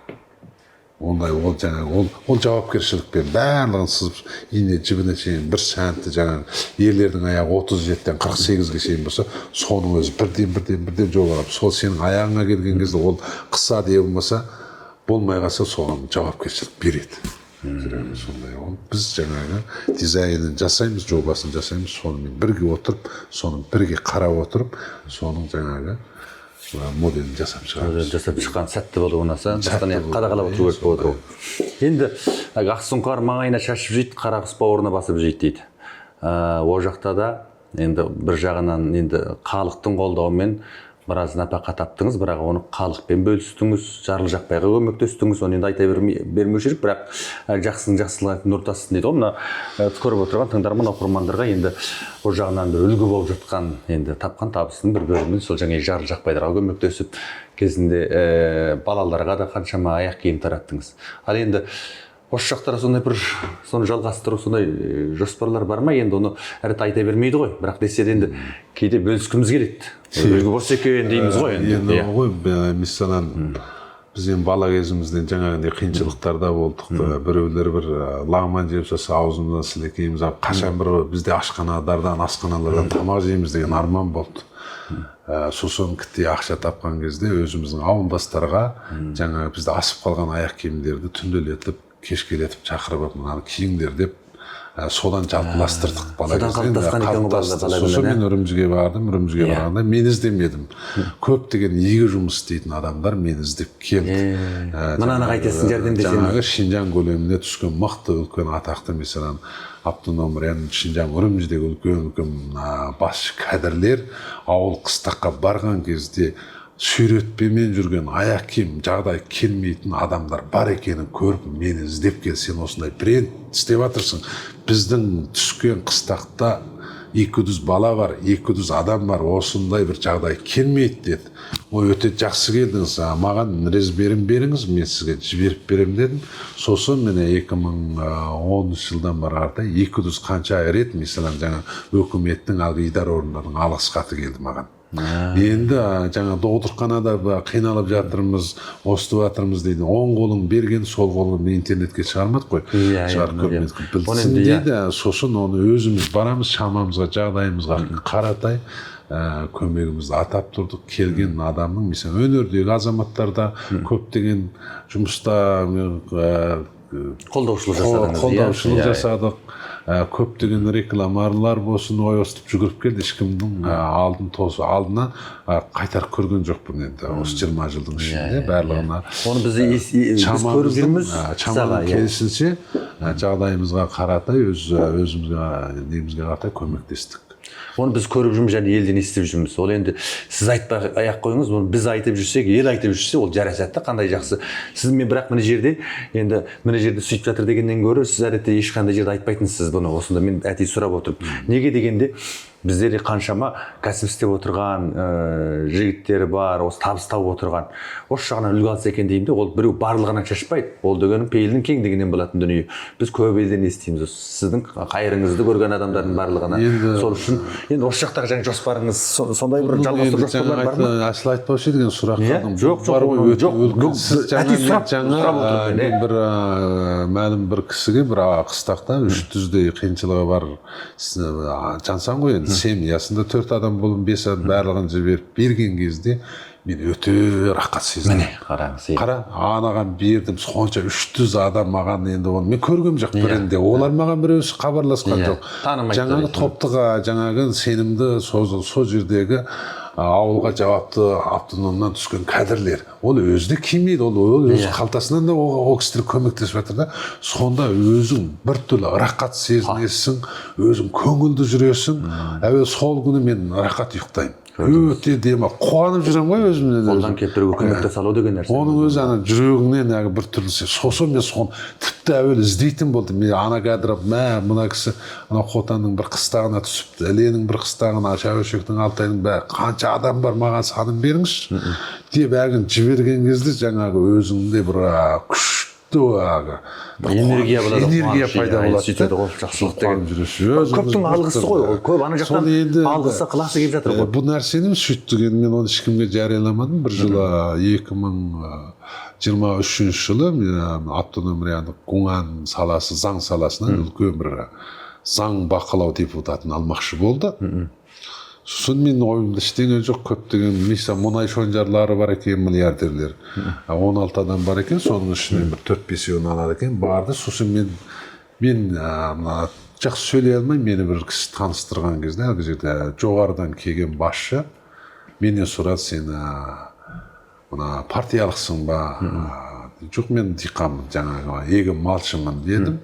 Ондай ол жаңағы ол жауапкершілікпен барлығын сызып, ине жібіне шейін бір сәнті, жаңағы ерлердің аяғы 37-тен 48-ге шейін болса, соның өзі бірден жобалап, сол сенің аяғыңа келген кезде ол қысады, я болмаса болмай қалса, соған жауапкершілік береді. Жүрегіміз сондай. Ол біз жаңағы дизайнын жасаймыз, жобасын жасаймыз, сонымен бірге отырып, соны бірге қарап отырып, соның жаңағы моделін жасап шығамыз. Жасап шыққан сәтті болуына Сәтті аяқ қадағалап отыру керек болып отыр ғой. Енді әлгі ақсұңқар маңайына шашып жейді, қара құс бауырына басып жейді дейді. Ол жақта да енді бір жағынан енді халықтың қолдауымен біраз нәпақа таптыңыз, бірақ оны халықпен бөлістіңіз, жарлы жақпайға көмектестіңіз. Оны енді айта бермеу керек, бірақ жақсының жақсылығы нұр тасысын дейді ғой. Мына көріп отырған тыңдарман оқырмандарға енді ол жағынан бір үлгі болып жатқан, енді тапқан табысының бір бөлімін сол жаңағы жарлы жақпайларға көмектесіп, кезінде балаларға да қаншама аяқ киім тараттыңыз. Ал енді осы жақтара сондай бір соны жалғастыру, сондай жоспарлар бар ма? Енді оны әрі айта бермейді ғой, бірақ десе де енді кейде бөліскіміз келеді. Үлгі болса екен дейміз ғой енді. Енді ғой, мәселен, біз енді бала кезімізден жаңағындай қиыншылықтарда болдық. Біреулер бір лағман жеп жатса, аузымыздан сілекейіміз ағып, қашан бір бізде ашханалардан, асханалардан тамақ жейміз деген арман болды. Сосын кітте ақша тапқан кезде өзіміздің ауылдастарға жаңағы бізде асып қалған аяқ киімдерді түнделетіп, кешкелетіп шақырып алып, мынаны киіңдер деп, содан жалпыластырдық бала Содан кезден. қалыптасқан екен ғой Қалыптасты. бала Сосын күннен, мен Үрімжіге бардым. Үрімжіге барғанда мен іздемедім. Көптеген игі жұмыс істейтін адамдар мені іздеп келді. Мынаны Жаңағы, қайтесің, жәрдемдесеміз. Жаңағы Шинжаң көлеміне түскен мықты үлкен атақты, мәселен, автоном район Шинжаң Үрімжідегі үлкен үлкен басшы кәдірлер ауыл қыстаққа барған кезде сүйретпемен жүрген аяқ киім жағдай келмейтін адамдар бар екенін көріп, мені іздеп кел, сен осындай бренд істеп жатырсың, біздің түскен қыстақта 200 бала бар, 200 адам бар, осындай бір жағдай келмейді деді. Ой, өте жақсы келдіңіз, маған резберін беріңіз, мен сізге жіберіп беремін дедім. Сосын міне 2010 жылдан бері қаратай 200 қанша рет, мәселен, жаңа өкіметтің әлгі идара орындарының алғыс хаты келді маған. Енді жаңа доғдырханада қиналып жатырмыз, осытып жатырмыз дейді. Оң қолың берген, сол қолың интернетке шығармадық қой. Шығарып көрмедік. Білсін Оны енді, иә. дейді. Сосын оны өзіміз барамыз, шамамызға, жағдайымызға қаратай көмегімізді атап тұрдық. Келген адамның, мысалы, өнердегі азаматтарда көптеген жұмыста Қолдаушылық жасадыңыз, иә? Қолдаушылық Иә, иә. жасадық. Көптеген рекламалар болсын, ой, осытып жүгіріп келді, ешкімнің алдын тосып, алдына қайтарып көрген жоқпын енді осы 20 жылдың ішінде барлығына. Оны біз біз көріп жүрміз. Шаманың Мысалға, иә. келісінше, жағдайымызға қаратай, өзімізге, немізге қаратай көмектестік. Оны біз көріп жүрміз және елден естіп жүрміз. Ол енді сіз айтпай аяқ қойыңыз, оны біз айтып жүрсек, ел айтып жүрсе, ол жарасады да, қандай жақсы. Сіз мен бірақ мына жерде, енді мына жерде сөйтіп жатыр дегеннен гөрі, сіз әдетте ешқандай жерде айтпайтынсыз бұны. Осында мен әдейі сұрап отырмын. Неге дегенде, бізде де қаншама кәсіп істеп отырған жігіттер бар, осы табыс тауып отырған. Осы жағынан үлгі алса екен деймін де, ол біреу барлығынан шашпайды. Ол дегенің пейілінің кеңдігінен болатын дүние. Біз көп елден естиміз, осы сіздің қайырыңызды көрген адамдардың барлығына. Енді Сол үшін енді осы жақтағы жаңа жоспарыңыз, сондай бір жалғастыру Енді жоспарлар жаңа бар ма? Асыл айтпаушы едік енді сұрақ Иә? қойдым. Жоқ, жоқ, Бар ғой, оны өте жоқ. үлкен. Жоқ, Сіз жаңа әдейі мен жаңа, сұрап отырмын мен, мен бір, мәлім бір кісіге бір қыстақта 300-дей қиыншылығы бар жансаң ғой енді, семьясында 4 адам болып, 5 адам барлығын жіберіп берген кезде мен өте рахат сездім. Міне, қараңыз, иә. Қара, анаған бердім, сонша 300 адам маған, енді оны мен көргем жоқ бірінде. Олар маған біреусі хабарласқан жоқ. Танымайды да Жаңағы дейсің. топтыға, жаңағы сенімді сол жердегі ауылға жауапты автономнан түскен кадрлер. Ол өзі де кимейді, ол өз қалтасынан да ол кісілер көмектесіп жатыр да. Сонда өзің біртүрлі рахат сезінесің, өзің көңілді жүресің. Әуелі сол күні мен рахат ұйықтаймын. Өте дема, қуанып жүремін ғой өзімнен өзім. Қолдан келіп біреуге көмектесе салу деген нәрсе. Оның өзі ана жүрегіңнен әлгі бір түрлі сосын мен соны тіпті әуелі іздейтін болдым. Мен ана кәдір, мә, мына кісі ана Хотанның бір қыстағына түсіпті, Іленің бір қыстағына, Шәуешектің, Алтайдың бәрі, қанша адам бар, маған санын беріңізші деп әлгіні жіберген кезде жаңағы өзіңде бір, күшті әлгі бір Энергия қуаныш, болады, энергия қуаныш, пайда иә, болады сөйтеді да. ғой, жақсылық деген. Қуанып жүресің. Өзіңіз Көптің бір алғысы ғой, ол көп ана жақтан Соны енді алғысы, ықыласы келіп жатыр ғой. Бұл нәрсені сөйттік енді, мен оны ешкімге жарияламадым. Бір жылы, 2023 жылы мен автоном райондық Гуңан саласы, заң саласынан үлкен бір заң бақылау депутатын алмақшы болды. Сосын менің ойымда ештеңе жоқ, көптеген миса мұнай шонжарлары бар екен, миллиардерлер. 16 адам бар екен, соның ішінен бір төрт бесеуін алады екен. Барды. Сосын мен мына жақсы сөйлей алмай, мені бір кісі таныстырған кезде, әлгі жерде жоғарыдан келген басшы менен сұрады: «Сен мына партиялықсың ба?» «Жоқ, мен диқанмын, жаңағы егін малшымын», — дедім.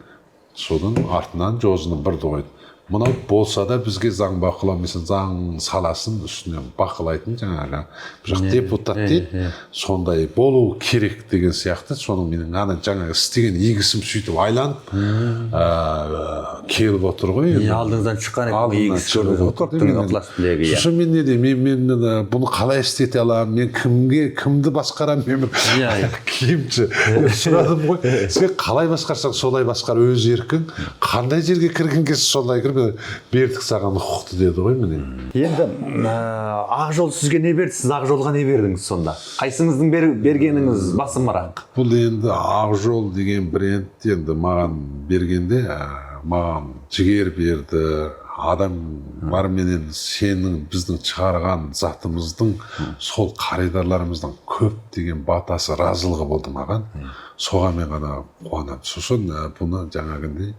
Содан артынан жозыны бұрды қойды: «Мынау болса да, бізге заң бақыламайсың, заң саласын үстінен бақылайтын жаңағы бір жақ депутат дейді, сондай болу керек», — деген сияқты. Соның менің ана жаңағы істеген игі ісім сөйтіп байланып келіп отыр ғой енді. Алдыңыздан шыққан екен ғой, Алдымнан игі іс шығып көрдіңіз ғой, отыр. көптің ықылас тілегі, иә. Сосын мен не деймін, мен бұны қалай істете аламын, мен кімге, кімді басқарамын, мен бір Иә, иә. киімші сұрадым ғой. «Сен қалай басқарсаң, солай басқар, өз еркің, қандай жерге кіргің келсе, солай кір, бердік саған құқықты», — деді ғой, міне. Енді Ақ жол сізге не берді, сіз Ақ жолға не бердіңіз сонда? Қайсыңыздың бергеніңіз басымырақ? Бұл енді Ақ жол деген бренд енді маған бергенде, маған жігер берді. Адамдарменен сенің, біздің шығарған затымыздың, сол қаридарларымыздың көптеген батасы, разылығы болды маған. Соған мен ғана қуанамын. Сосын бұны жаңағындай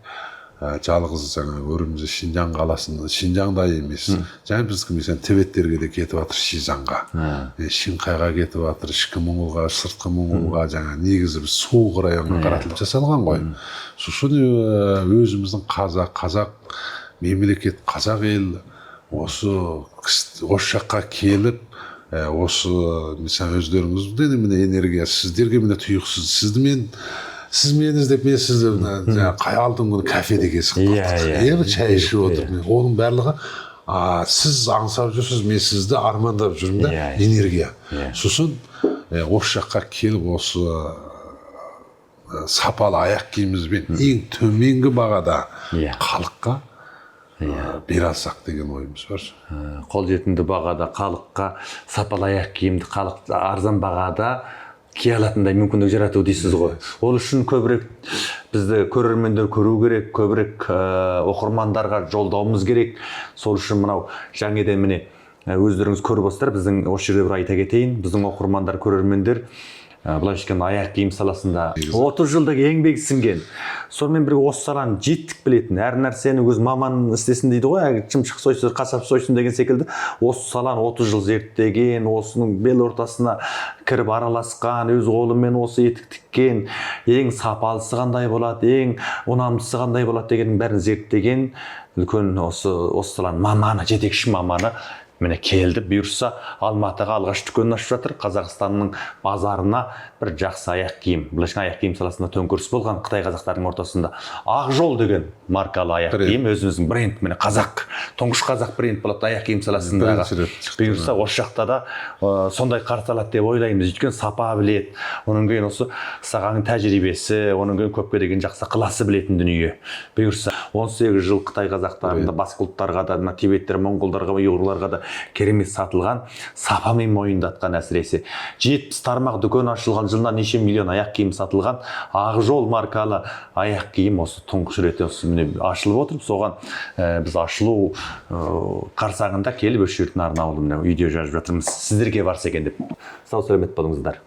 жалғыз жаңағы өріміз Шинжаң қаласында, Шинжаңда емес, жаңа біздікі, мысалы, тибеттерге де кетіп жатыр, Шизанға, Шинқайға кетіп жатыр, ішкі Моңғолға, сыртқы Моңғолға. Жаңа негізі біз суық районға қаратылып жасалған ғой. Сосын өзіміздің қазақ мемлекет, қазақ ел осы жаққа келіп, осы, мысалы, өздеріңізде де, міне, энергия сіздерге, міне, тұйықсыз. Сізді мен, сіз мені іздеп, мен сізді мына жаңағы қай алдыңғы күні кафеде кезігіп қалдық, Иә, иә. иә, шай ішіп отырып. Мен оның барлығы, сіз аңсап жүрсіз, мен сізді армандап жүрмін да. Иә, иә. Энергия. Иә. Сосын осы жаққа келіп, осы сапалы аяқ киімімізбен ең төменгі бағада халыққа бере алсақ деген ойымыз бар. Қолжетімді бағада халыққа сапалы аяқ киімді халық арзан бағада кие алатындай мүмкіндік жарату дейсіз ғой. Ол үшін көбірек бізді көрермендер көру керек, көбірек оқырмандарға жолдауымыз керек. Сол үшін мынау жаңадан, міне, өздеріңіз көріп отырсыздар, біздің осы жерде бір айта кетейін, біздің оқырмандар, көрермендер, былайша айтқанда, аяқ киім саласында 30 жылдық еңбек сіңген, сонымен бірге осы саланы жетік білетін, әр нәрсені өз маман істесін дейді ғой, әлгі шымшық сойса, қасап сойсын деген секілді, осы саланы 30 жыл зерттеген, осының бел ортасына кіріп араласқан, өз қолымен осы етік тіккен, ең сапалысы қандай болады, ең ұнамдысы қандай болады дегеннің бәрін зерттеген үлкен осы саланың маманы, жетекші маманы, міне, келді. Бұйырса, Алматыға алғаш дүкенін ашып жатыр. Қазақстанның базарына бір жақсы аяқ киім, былайша аяқ киім саласында төңкеріс болған қытай қазақтардың ортасында Ақ жол деген маркалы аяқ Бренд. киім, өзіміздің бренд, міне, қазақ, тұңғыш қазақ бренд болады аяқ киім саласындағы. Бірінші рет шықты. Бұйырса, осы жақта да сондай қарсы алады деп ойлаймыз, өйткені сапа біледі, одан кейін осы сағаның тәжірибесі, одан кейін көпке деген жақсы ықыласы білетін дүние. Бұйырса, 18 жыл қытай қазақтарында, басқа ұлттарға да, мына тибеттер, моңғолдарға, ұйғырларға да керемет сатылған, сапамен мойындатқан, әсіресе 70 тармақ дүкен ашылған, жылына неше миллион аяқ киім сатылған Ақ жол маркалы аяқ киім осы тұңғыш рет осы, міне, ашылып отыр. Соған біз ашылу қарсаңында келіп, осы жерден арнаулы, міне, видео жазып жатырмыз, сіздерге барса екен деп. Сау сәлемет болыңыздар.